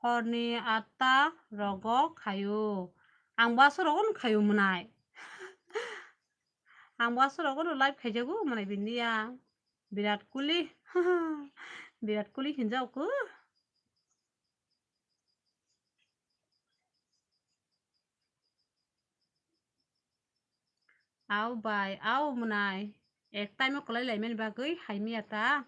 Horni atta rogo khayo. Ang bo aswk rogo no khayo mwnai. Ang bo aswk rogo no live khaijago mwnai bindi ya. Virat Kohli. Virat Kohli hinjago. Au bai, au mwnai. Ek time o kwlai laimani bagwi hai miya ta.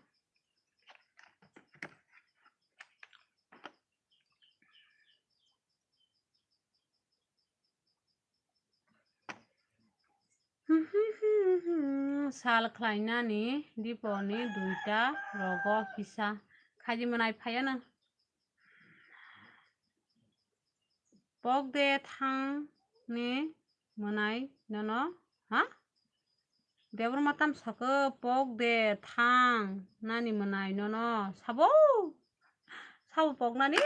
Sal khlainani diponi duita rogo kisa. Khaidi mwnai phaiya na. Pok de thang ni mwnai nono, ha? Debor matam saka pok de thang nani mwnai nono sabo? Sabo pok nani?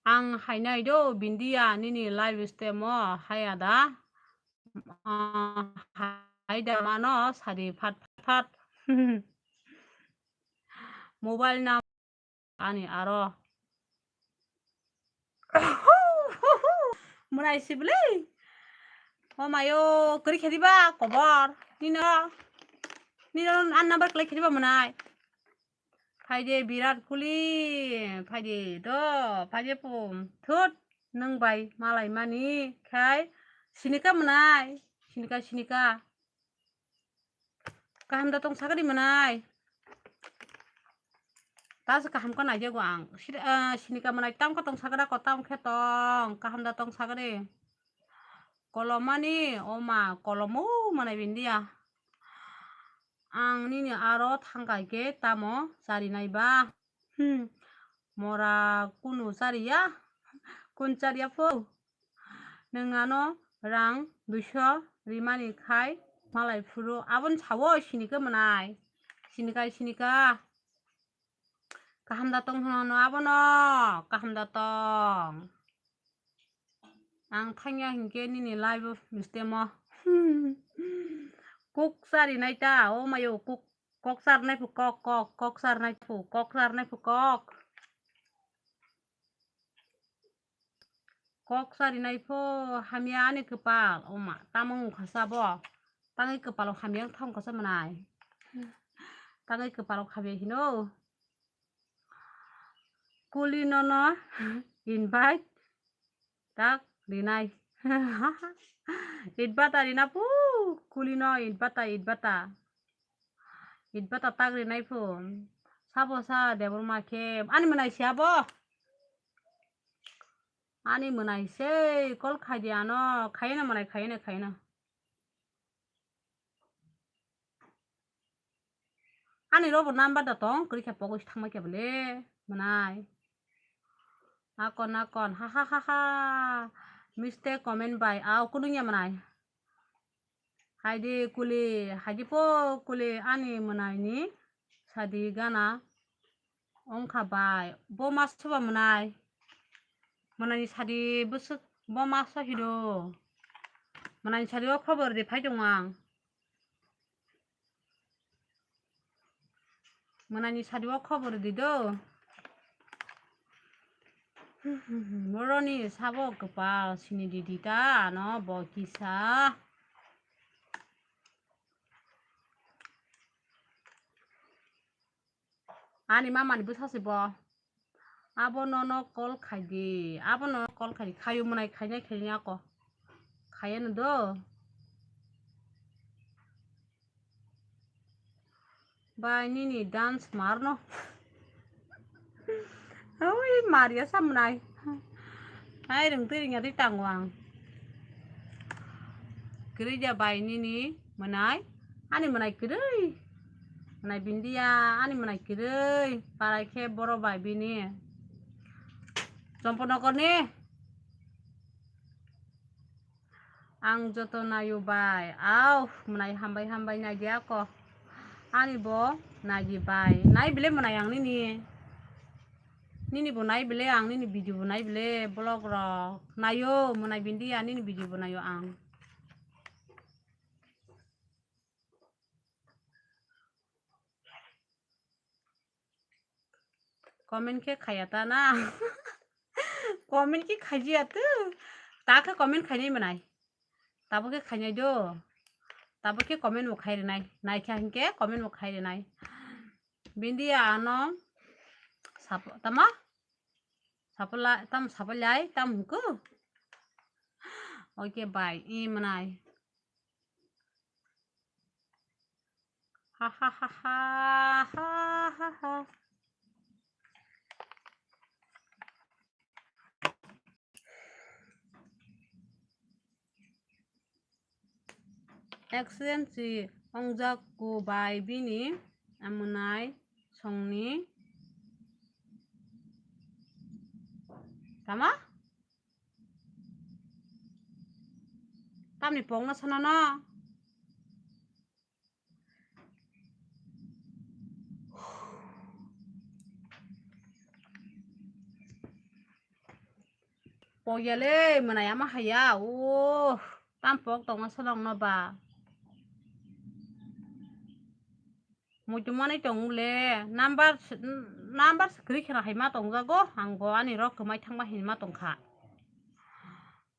Ang hainai do bindiya nini live stream o haya da. Ah, hai da mano sadi phat phat. Mobile na ani aro. Mwnai sibli. O mayo, kri khedi ba kobor. Nino. Nino an number kle khedi ba mwnai. Phaide Virat Kohli, phaide do, phaide pum. Thut, nwng bai malai mani khai. Sinika mwnai. Sinika, sinika. Kaham da tong sakadi mwnai. Ta se kaham ka nai jago ang. Sir-, eh, sinika mwnai tam ka tong sakada ko tam khe tong. Kaham da tong sakadi. Kolomani, oma, kolomo mwnai bindiya. Ang nini aro thangkai khe tamo chari nai ba? Hmm. Mora kunu chariya? Kun chariya pho? Nwng ano rang duiso rimani khai malai phuru. Aboni sawo sinika mwnai. Sinika, sinika. Kaham da tong hwnano abono, kaham da tong. Ang thangya hinkhe nini live o mistake mo. Kok chari nai ta, o mayo kok, kok char nai phu kok, kok, kok char nai phu, kok char nai phu kok. Kok chari nai pho hamya ani kwpal, oma, tamo wngkha sa bo? Tangwi kwpalo hamya wng thang kha sa mwnai. Tangwi kwpalo hamya hino. Kuli nono invite tak rinai. Itbata rina pu, kuli no itbata, itbata. Itbata tak rinai phu. Sabo sa Debbarma khe. Ani mwnai siya bo. Ani mwnai se call khai di ano. Khayena mwnai, khayena, khayena. Ani robo number da tong, kwrwi khe pogwi thangma khe bole, mwnai. Akon, akon, ha, ha, ha, ha. Mistake comment bai, au, kunung ya mwnai. Haidi kuli, haidi po kuli ani mwnai ni sadi gana. Ongkha bai, bo ma soba mwnai. Mwnai ni sadi bwswk bo ma so hino. Mwnai ni sadi o khobor de phai tong ang. Mwnai ni sadi o khobor di do. Boroni sabo kwpal sini di di ta ano bo kisa. Ani mama ni bwsa se bo. Abo nono call khai di. Abo nono call khai di. Khayu mwnai khainai khainai ako. Khayeno do. Bai nini dance marno. Oi, maria samnai. Ai, rwng twi rwngya twi tango ang. Kwrwi da bai nini mwnai? Ani mwnai kwrwi. Mwnai Bindia, ani mwnai kwrwi. Parai khe boro bai bini. Chomponokorni. Ang joto naio bai. Au, mwnai hambai hambai nai dia ko. Ani bo nai di bai. Nai bile mwnai ang nini. Nini bo nai bile ang nini video bo nai bile vlog rok. Naio mwnai Bindia nini video bo naio ang. Comment khe khaya ta na? Comment khe khaiya tu. Ta khe comment khainai mwnai. Tabo khe khainai do. Tabo khe comment bo khai rinai. Nai kha hinkhe comment bo khai rinai. Bindia ano sap-, tama? Sapalai, tam sapalai, tam hwnkhe? Oke bai, i mwnai. Ha ha ha ha. Accident si wngjak ko bai bini amwnai songni. Tama? Tamni pokno sana no? Pokya le, mwnai ama haya, o, tam pok tongo selong no ba. Muitu manwi tong le, number, number screen khna hai ma tong jago, ang bo ani rok kwmai thangma hin ma tong kha.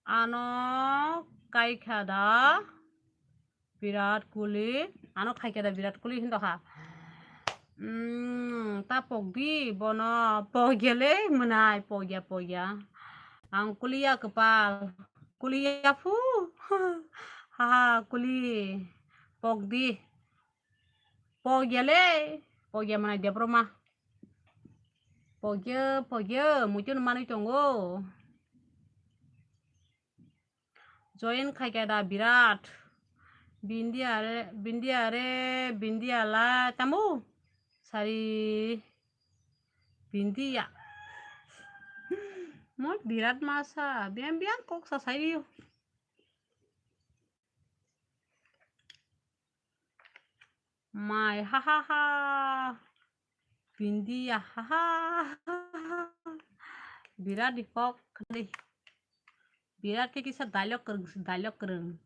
Ano kai kha da. Virat Kohli, ano khai khe da Virat Kohli hin tokha. Hmm, ta pokdi bono, pokya le mwnai, pokya, pokya. Ang kuliya kwpal, kuliya phu. Ha ha, kuli, pokdi. Pokya le, pokya mwnai Debbarma. Pokya, pokya, muitu manwi tongo. Join khai khe da Virat. Bindia re, Bindia re, Bindia la tamo. Sari Bindia. Mo Virat masa, biang biang kok sa sai rio. Mai, ha ha ha. Bindia, ha ha ha. Virat ni kok kali. Virat khe kisa dialogue kwrwng, dialogue kwrwng.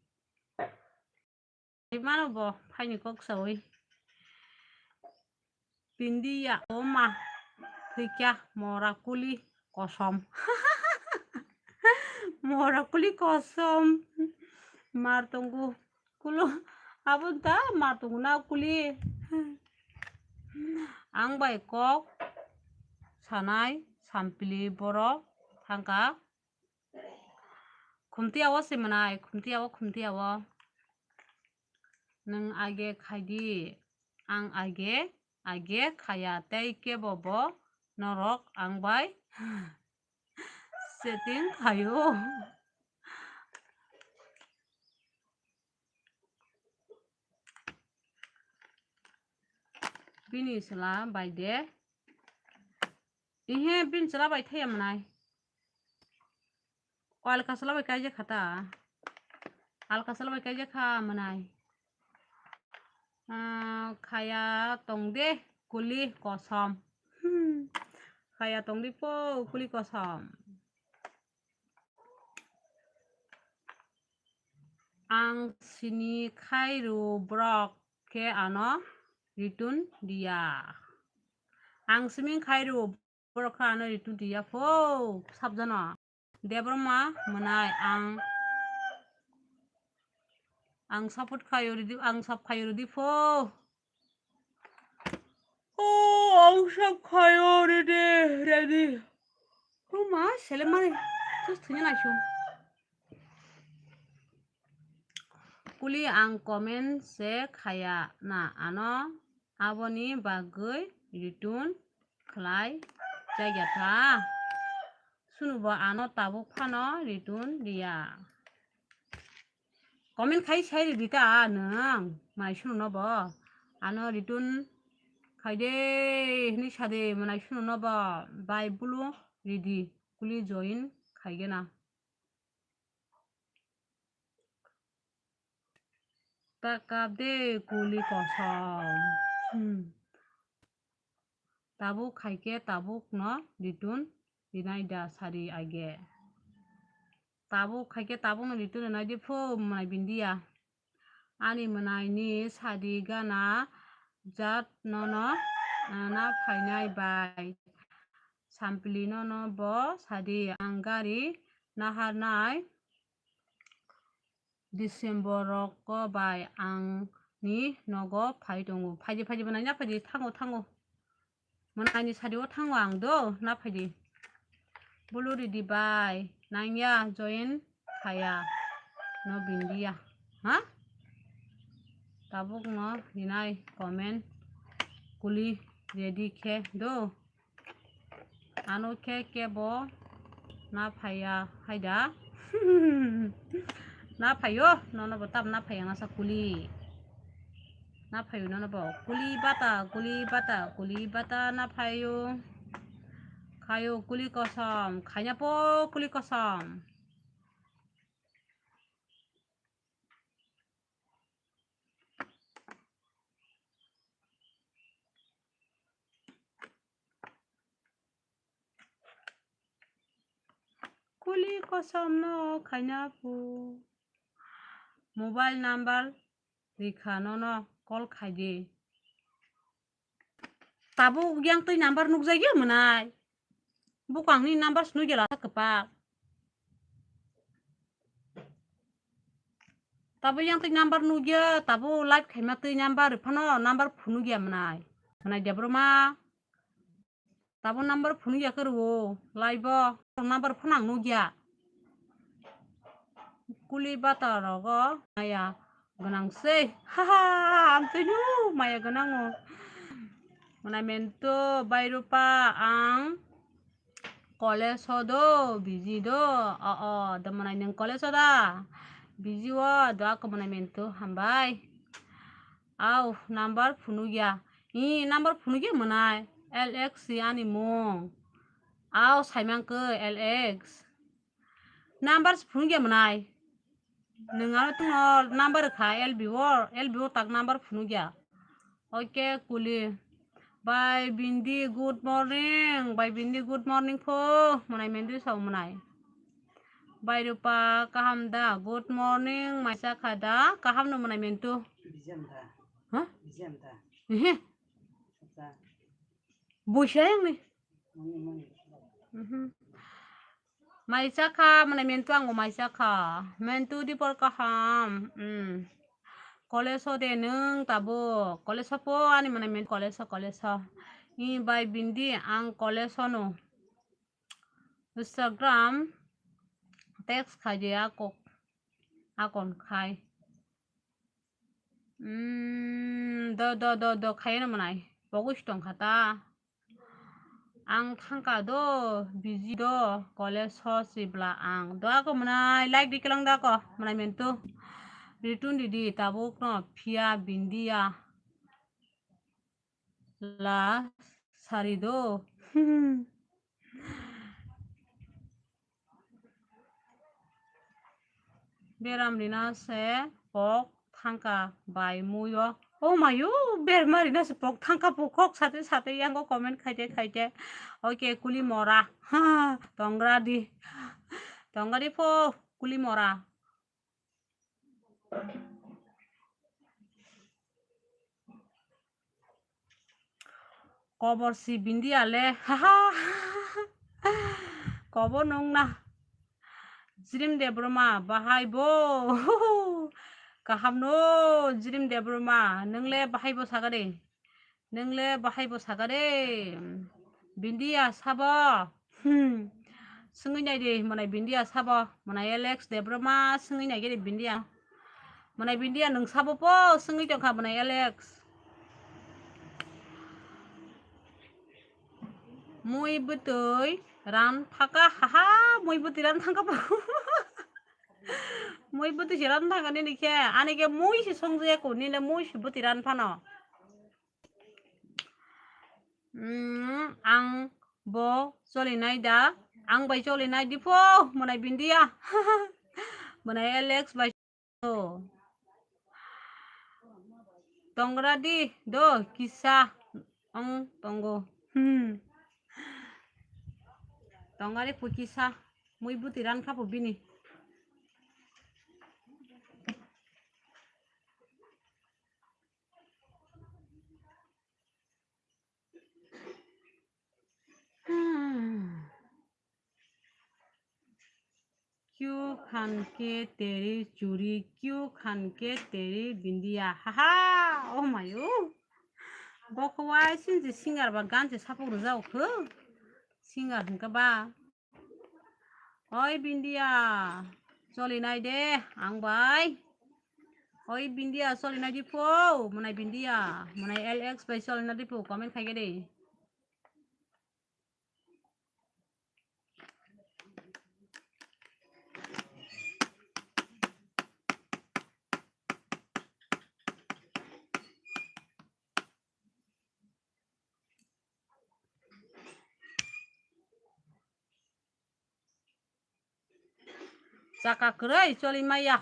Mano bo phaini kok sawi. Bindia, o ma, thwikya, mora kuli kosom. Mora kuli kosom. Mar tongo. Kulo, abo da mar tongo na kuli. Ang bai kok sanai, sampili borok thangka. Khumtiya o se mwnai, khumtiya o, khumtiya o. Nwng age khaidi, ang age, age khaya tei kebo bo norok ang bai setting khaio. Bini chwla bai de. Ihe, bini chwla bai thaya mwnai. O alka chwla bai kaijak kha ta. Alka chwla bai kaijak kha mwnai. Ah, khaya tong de kuli kosom. Hmm. Khaya tong di po kuli kosom. Ang sini khai rw borok khe ano ritun diya. Ang simi khai rw borok khe ano ritun diya pho sabjano. Debbarma mwnai ang, ang support khaio ridi, ang sap khaio ridi pho. O, ang sap khaio ridi, ridi. O ma, sele mani, sus thunya naisu. Kuli ang comment se khaya na ano, aboni bagwi ritun khlai jagya tha. Sunubo ano tabuk phano ritun diya. Comment khai sai ridi ta nwng, manai sunu no bo. Ano return khai de hwnwi sa de, manai sunu no bo. Bai bulu ridi, kuli join khai gena. Ta kap de kuli kosom. Hmm. Tabuk khaikhe tabukno return rinai da sari age. Tabuk khaikhe tabukno return rinai di phu mwnai bindiya. Ani mwnaini sadi gana jat nono, ah, na phainai bai. Sampli nono bo sadi ang gari naharnai. December rok bai ang ni nogo phai tongo. Phaidi, phaidi, mwnai na phaidi, thango, thango. Mwnai ni sadi o thango ang do, na phaidi. Bulu ridi bai, nangya, join khaya. No bindiya. Ha? Tabuk no rinai comment kuli ready khe do. Ano khe kebo na phaiya haida. Na phaio, nono bo tam na phaiya ngasa kuli. Na phaio nono bo. Kuli bata, kuli bata, kuli bata na phaio. Khaio kuli kosom, khaina po kuli kosom. Kuli kosom no khaina pu. Mobile number rikha nono call khaidi. Tabuk yang twi number nukjagya mwnai. Bukang ni number snu gela sa kwpak. Tabuk yang twi number nukya, tabuk live khaima twi number phano number phunukya mwnai. Mwnai Debroma. Tabuk number phunukya kwrwo, live o number phano ang nukya. Kuli bata rogo maya gwnang se. Ha ha, amtwino maya gwnango. Mwnai mento bai rupa ang college o do, busy do. O, o, do mwnai nwng college o da? Busy o, do ako mwnai mento hambai. Au, number phunukya. I, number phunukya mwnai. L X si ani mung. Au, saimang khe L X. Number phunukya mwnai. Nwng ano tungno number kha L B o, L B o tak number phunukya. Okay, kuli. Bai Bindi, good morning. Bai Bindi, good morning pho. Mwnai mendo sao mwnai. Bai Rupa, kaham da? Good morning. Mai cha kha da? Kaham no mwnai mento. Huh? Ehe. Buisai ang ni. Mhm. Mai cha kha, mwnai mento ang bo mai cha kha. Mento di por kaham. Hmm. College o de nwng tabuk. College o po ani mwnai mento college o, college o. I bai Bindi ang college o no. Instagram text khai de ako. Akon khai. Hmm, do, do, do, do, khai no mwnai. Pogwi tong kha ta. Ang thangka do, busy do, college so sibla ang. Do ako mwnai, like di kelang da ko, mwnai mento. Ritun didi, tabuk no, phiya, Bindiya. La, sari do. Beram rina se pok thangka bai muyo. O mayo, berma rina se pok thangka po kok sate sate yango comment khaite khaite. Oke, kuli mora. Ha, tongra di. Tongra di pho, kuli mora. Kobor si Bindiya le, haha. Kobor nung na. Jrim Debroma, bahai bo. Kaham no, Jrim Debroma, nung le bahai bo saga de. Nung le bahai bo saga de. Bindiya sabo. Hmm. Swngwi nai di, mwnai Bindiya sabo, mwnai Alex Debroma swngwi nai gini Bindiya. Mwnai Bindiya nwng sabo po swngwi tongkha mwnai Alex. Mui bwtwi ran phaka, haha, mui bwtwi ran thangka po. Mui bwtwi se ran thangani ni khe, ani khe mui se songje ko, nile mui se bwtwi ran phano. Hmm, ang bo cholinai da, ang bai cholinai di pho, mwnai Bindia. Mwnai Alex bai. Oh. Tongra di do kisa ong tongo. Hmm. Tongari phu kisa mui bwtwi ran kha pho bini. Hmm. Kyu khan ke teri churi, kyu khan ke teri bindiya. Haha, oh my oh. Bo khe wai sin se singer ba gan se sapuk rwjak kho. Singer hwnkha ba. Oi Bindiya, choli nai de, ang bai. Oi Bindiya, choli nai di pho, mwnai Bindiya, mwnai L X bai choli nai di pho, comment khai khe de. Chaka kwrwi choli maya.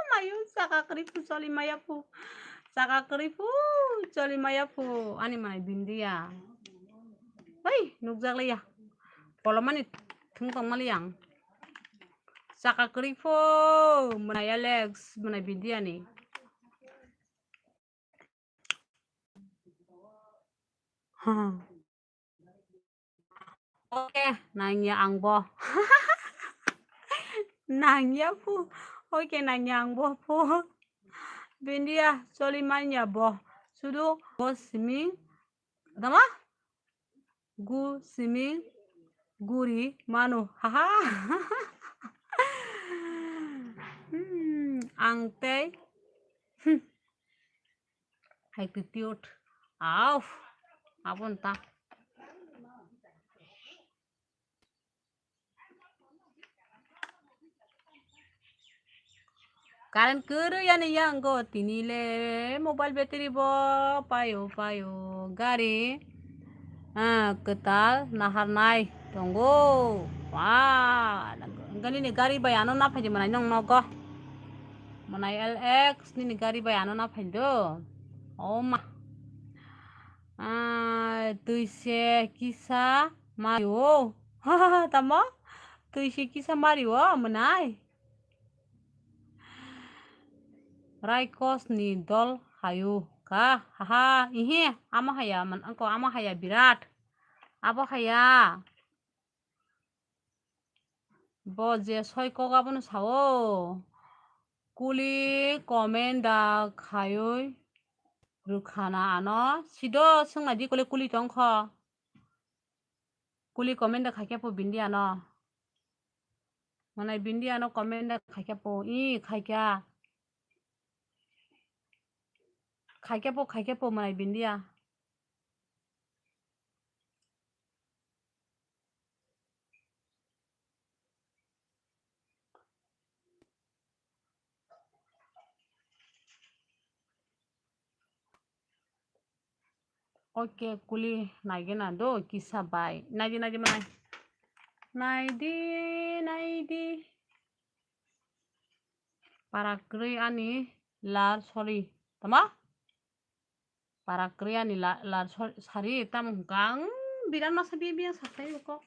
Mayu chaka kwrwi phu choli maya phu. Chaka kwrwi phu choli maya phu. Ani mwnai Bindiya. Hei, nukjak liya. Kolomani thung tong mali ang. Chaka kwrwi phu mwnai Alex, mwnai Bindiya ni. Oke, nangya ang bo. Nangya phu. Oke, nangya ang bo phu. Bindiya choli manya bo. Sudu bo simi. Tama? Gu simi guri mano. Haha. Hmm, ang tei. Hmm. Attitude. Au. Abon ta. Current kwrwi yani yango tini le mobile battery bo payo payo gari, ah, kwtal naharnai tongo. Wah, nini gari bai ano naphai di mwnai nong nogo. Mwnai L X nini gari bai ano naphai do. Oh ma. Ah, twi se kisa mario. Tamo? Twi se kisa mario mwnai. Raikos ni dol hayu ka. Haha, ihe, amo haya man, angko amo haya birat. Abo haya. Bo je soi kok abono sao. Kuli comment da khayui rwkhana ano. Sido swngnai di kuli kuli tongkho. Kuli comment da khaikhe po Bindiya no. Mwnai Bindiya no comment da khaikhe po. I khaikha. Khaikhe po, khaikhe po mwnai Bindiya. Oke, kuli naigena do kisa bai. Naidi, naidi manai. Naidi, naidi. Para kwrwi ani lar, sorry. Tama? Para kwrwi ani la-, lar, sor-, sari, tamo hwnkha ang birat masa biya biya saklai kok.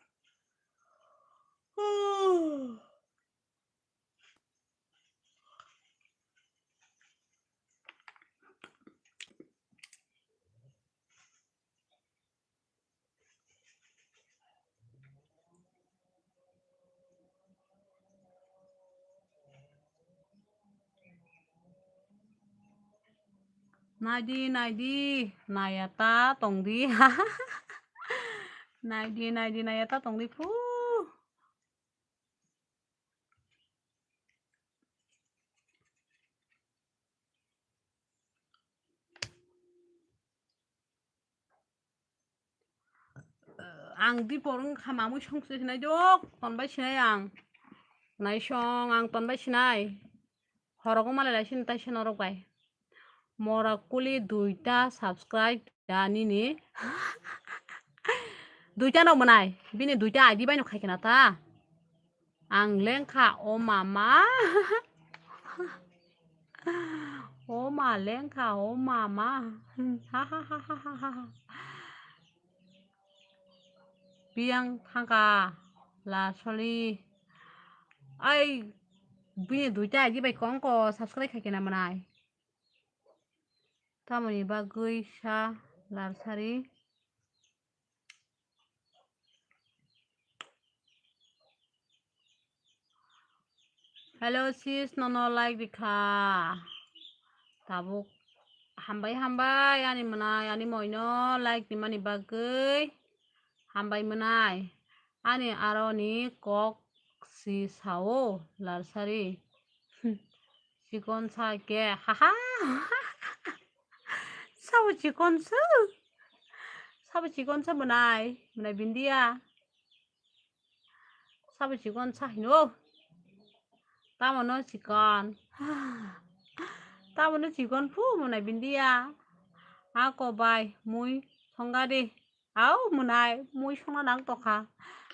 Naidi, naidi, naya ta tongdi. Naidi, naidi, naya ta tongdi phu. Ang di porong kha mamui song se sinai dok, ton bai sinai ang. Nai song ang ton bai sinai. Khorok wngma lai sini taisa norok bai. Mora kuli duita subscribe da nini. Duita no mwnai. Bini duita I D bai no khai kena ta. Ang lengkha o mama. O ma lengkha o mama. Ha ha ha ha ha ha. Biyang thangka la soli. Ai bini duita I D bai kong ko subscribe khai kena mwnai. Tamoni bagwi sa lal sari. Hello sis, nono like rikha. Tabuk hambai hambai ani mwnai ani moino like rimani bagwi. Hambai mwnai ani aroni kok si sao lal sari. Chikon sa ke haha. Sabo chikon sa. Sabo chikon sa mwnai mwnai bindia. Sabo chikon sa hino. Tamo no chikon. Tamo no chikon phu mwnai bindia. Ako bai mui thongari. Au mwnai mui songna nang tongkha.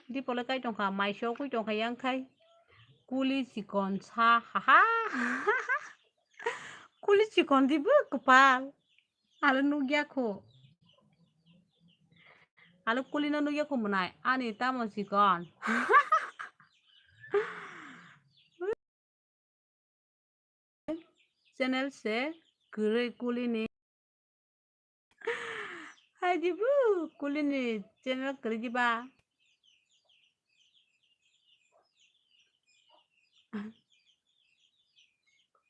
Dipole kai tongkha mai sokwi tongkha yang khai. Kuli chikon sa haha. Kuli chikon dibo kwpal. Alo nugya kho. Alo kulino nugya kho mwnai. Ani tamo chikon. Channel se kwrwi kulini. Hai dibo kulini channel kwrwi diba.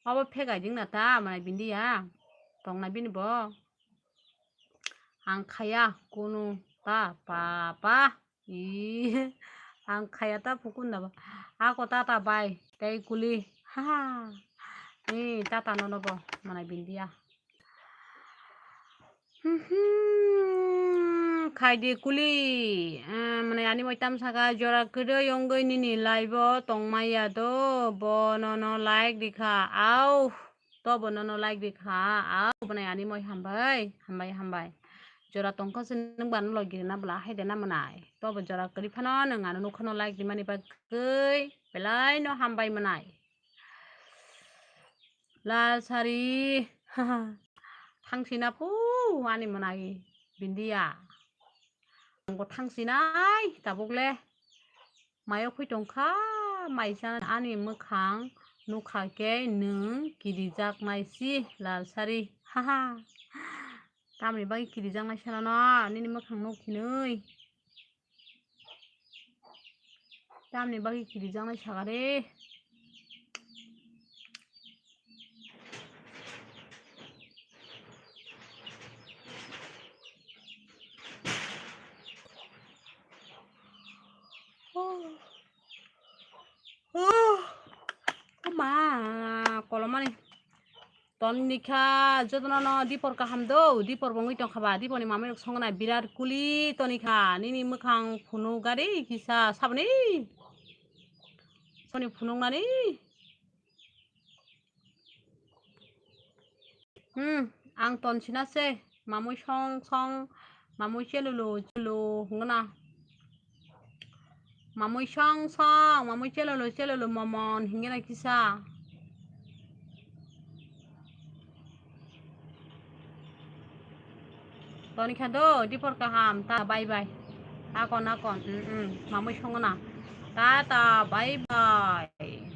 Obo phegai ding na ta mwnai bindia. Tongna bini bo. Ang khaya kunu ta papa. Ih, ang khaya ta phukun da ba. Ako tata bai tei kuli. Ha ha. Ni tata nono bo mwnai bindia. Hmm, khaidi kuli. Eh, mwnai ani moi tam saka jora kwrwi wngwi nini live o tongmaya do. Bo nono like rikha. Au. Tobo nono like rikha. Au, mwnai ani moi hambai. Hambai, hambai. Jora tongkha se nwng bano logirina bwla hai de na mwnai. Tobo jora kwrwi phano nwng ano nukha no like rimani bagwi belai no hambai mwnai. Lal sari. Thangsina phu ani mwnai bindia. Angbo thangsinai tabuk le. Mayo khwi tongkha maisa ani mwkhang nukha khe nwng kirijak nai si lal sari. Haha. Tamni bagwi kirijak nai sana no nini mwkhang nuk hinwi. Tamni bagwi kirijak nai sakare. Oh. Oh. Ma, kolomani. Toni kha jotono no dipor kaham do, dipor bo wngwi tongkha ba, dipor ni mamai rok songnai birat kuli toni kha, nini mwkhang phunuk gari kisa saboni. Soni phunuk nani. Hmm, ang ton sina se, mamui song song, mamui chelulu chelu hungna. Mamui song song, mamui chelulu chelulu momon hingena kisa. Toni kha do, dipor kaham, ta bye bye. Akon akon, mm, mm, mamui songna. Ta ta, bye bye.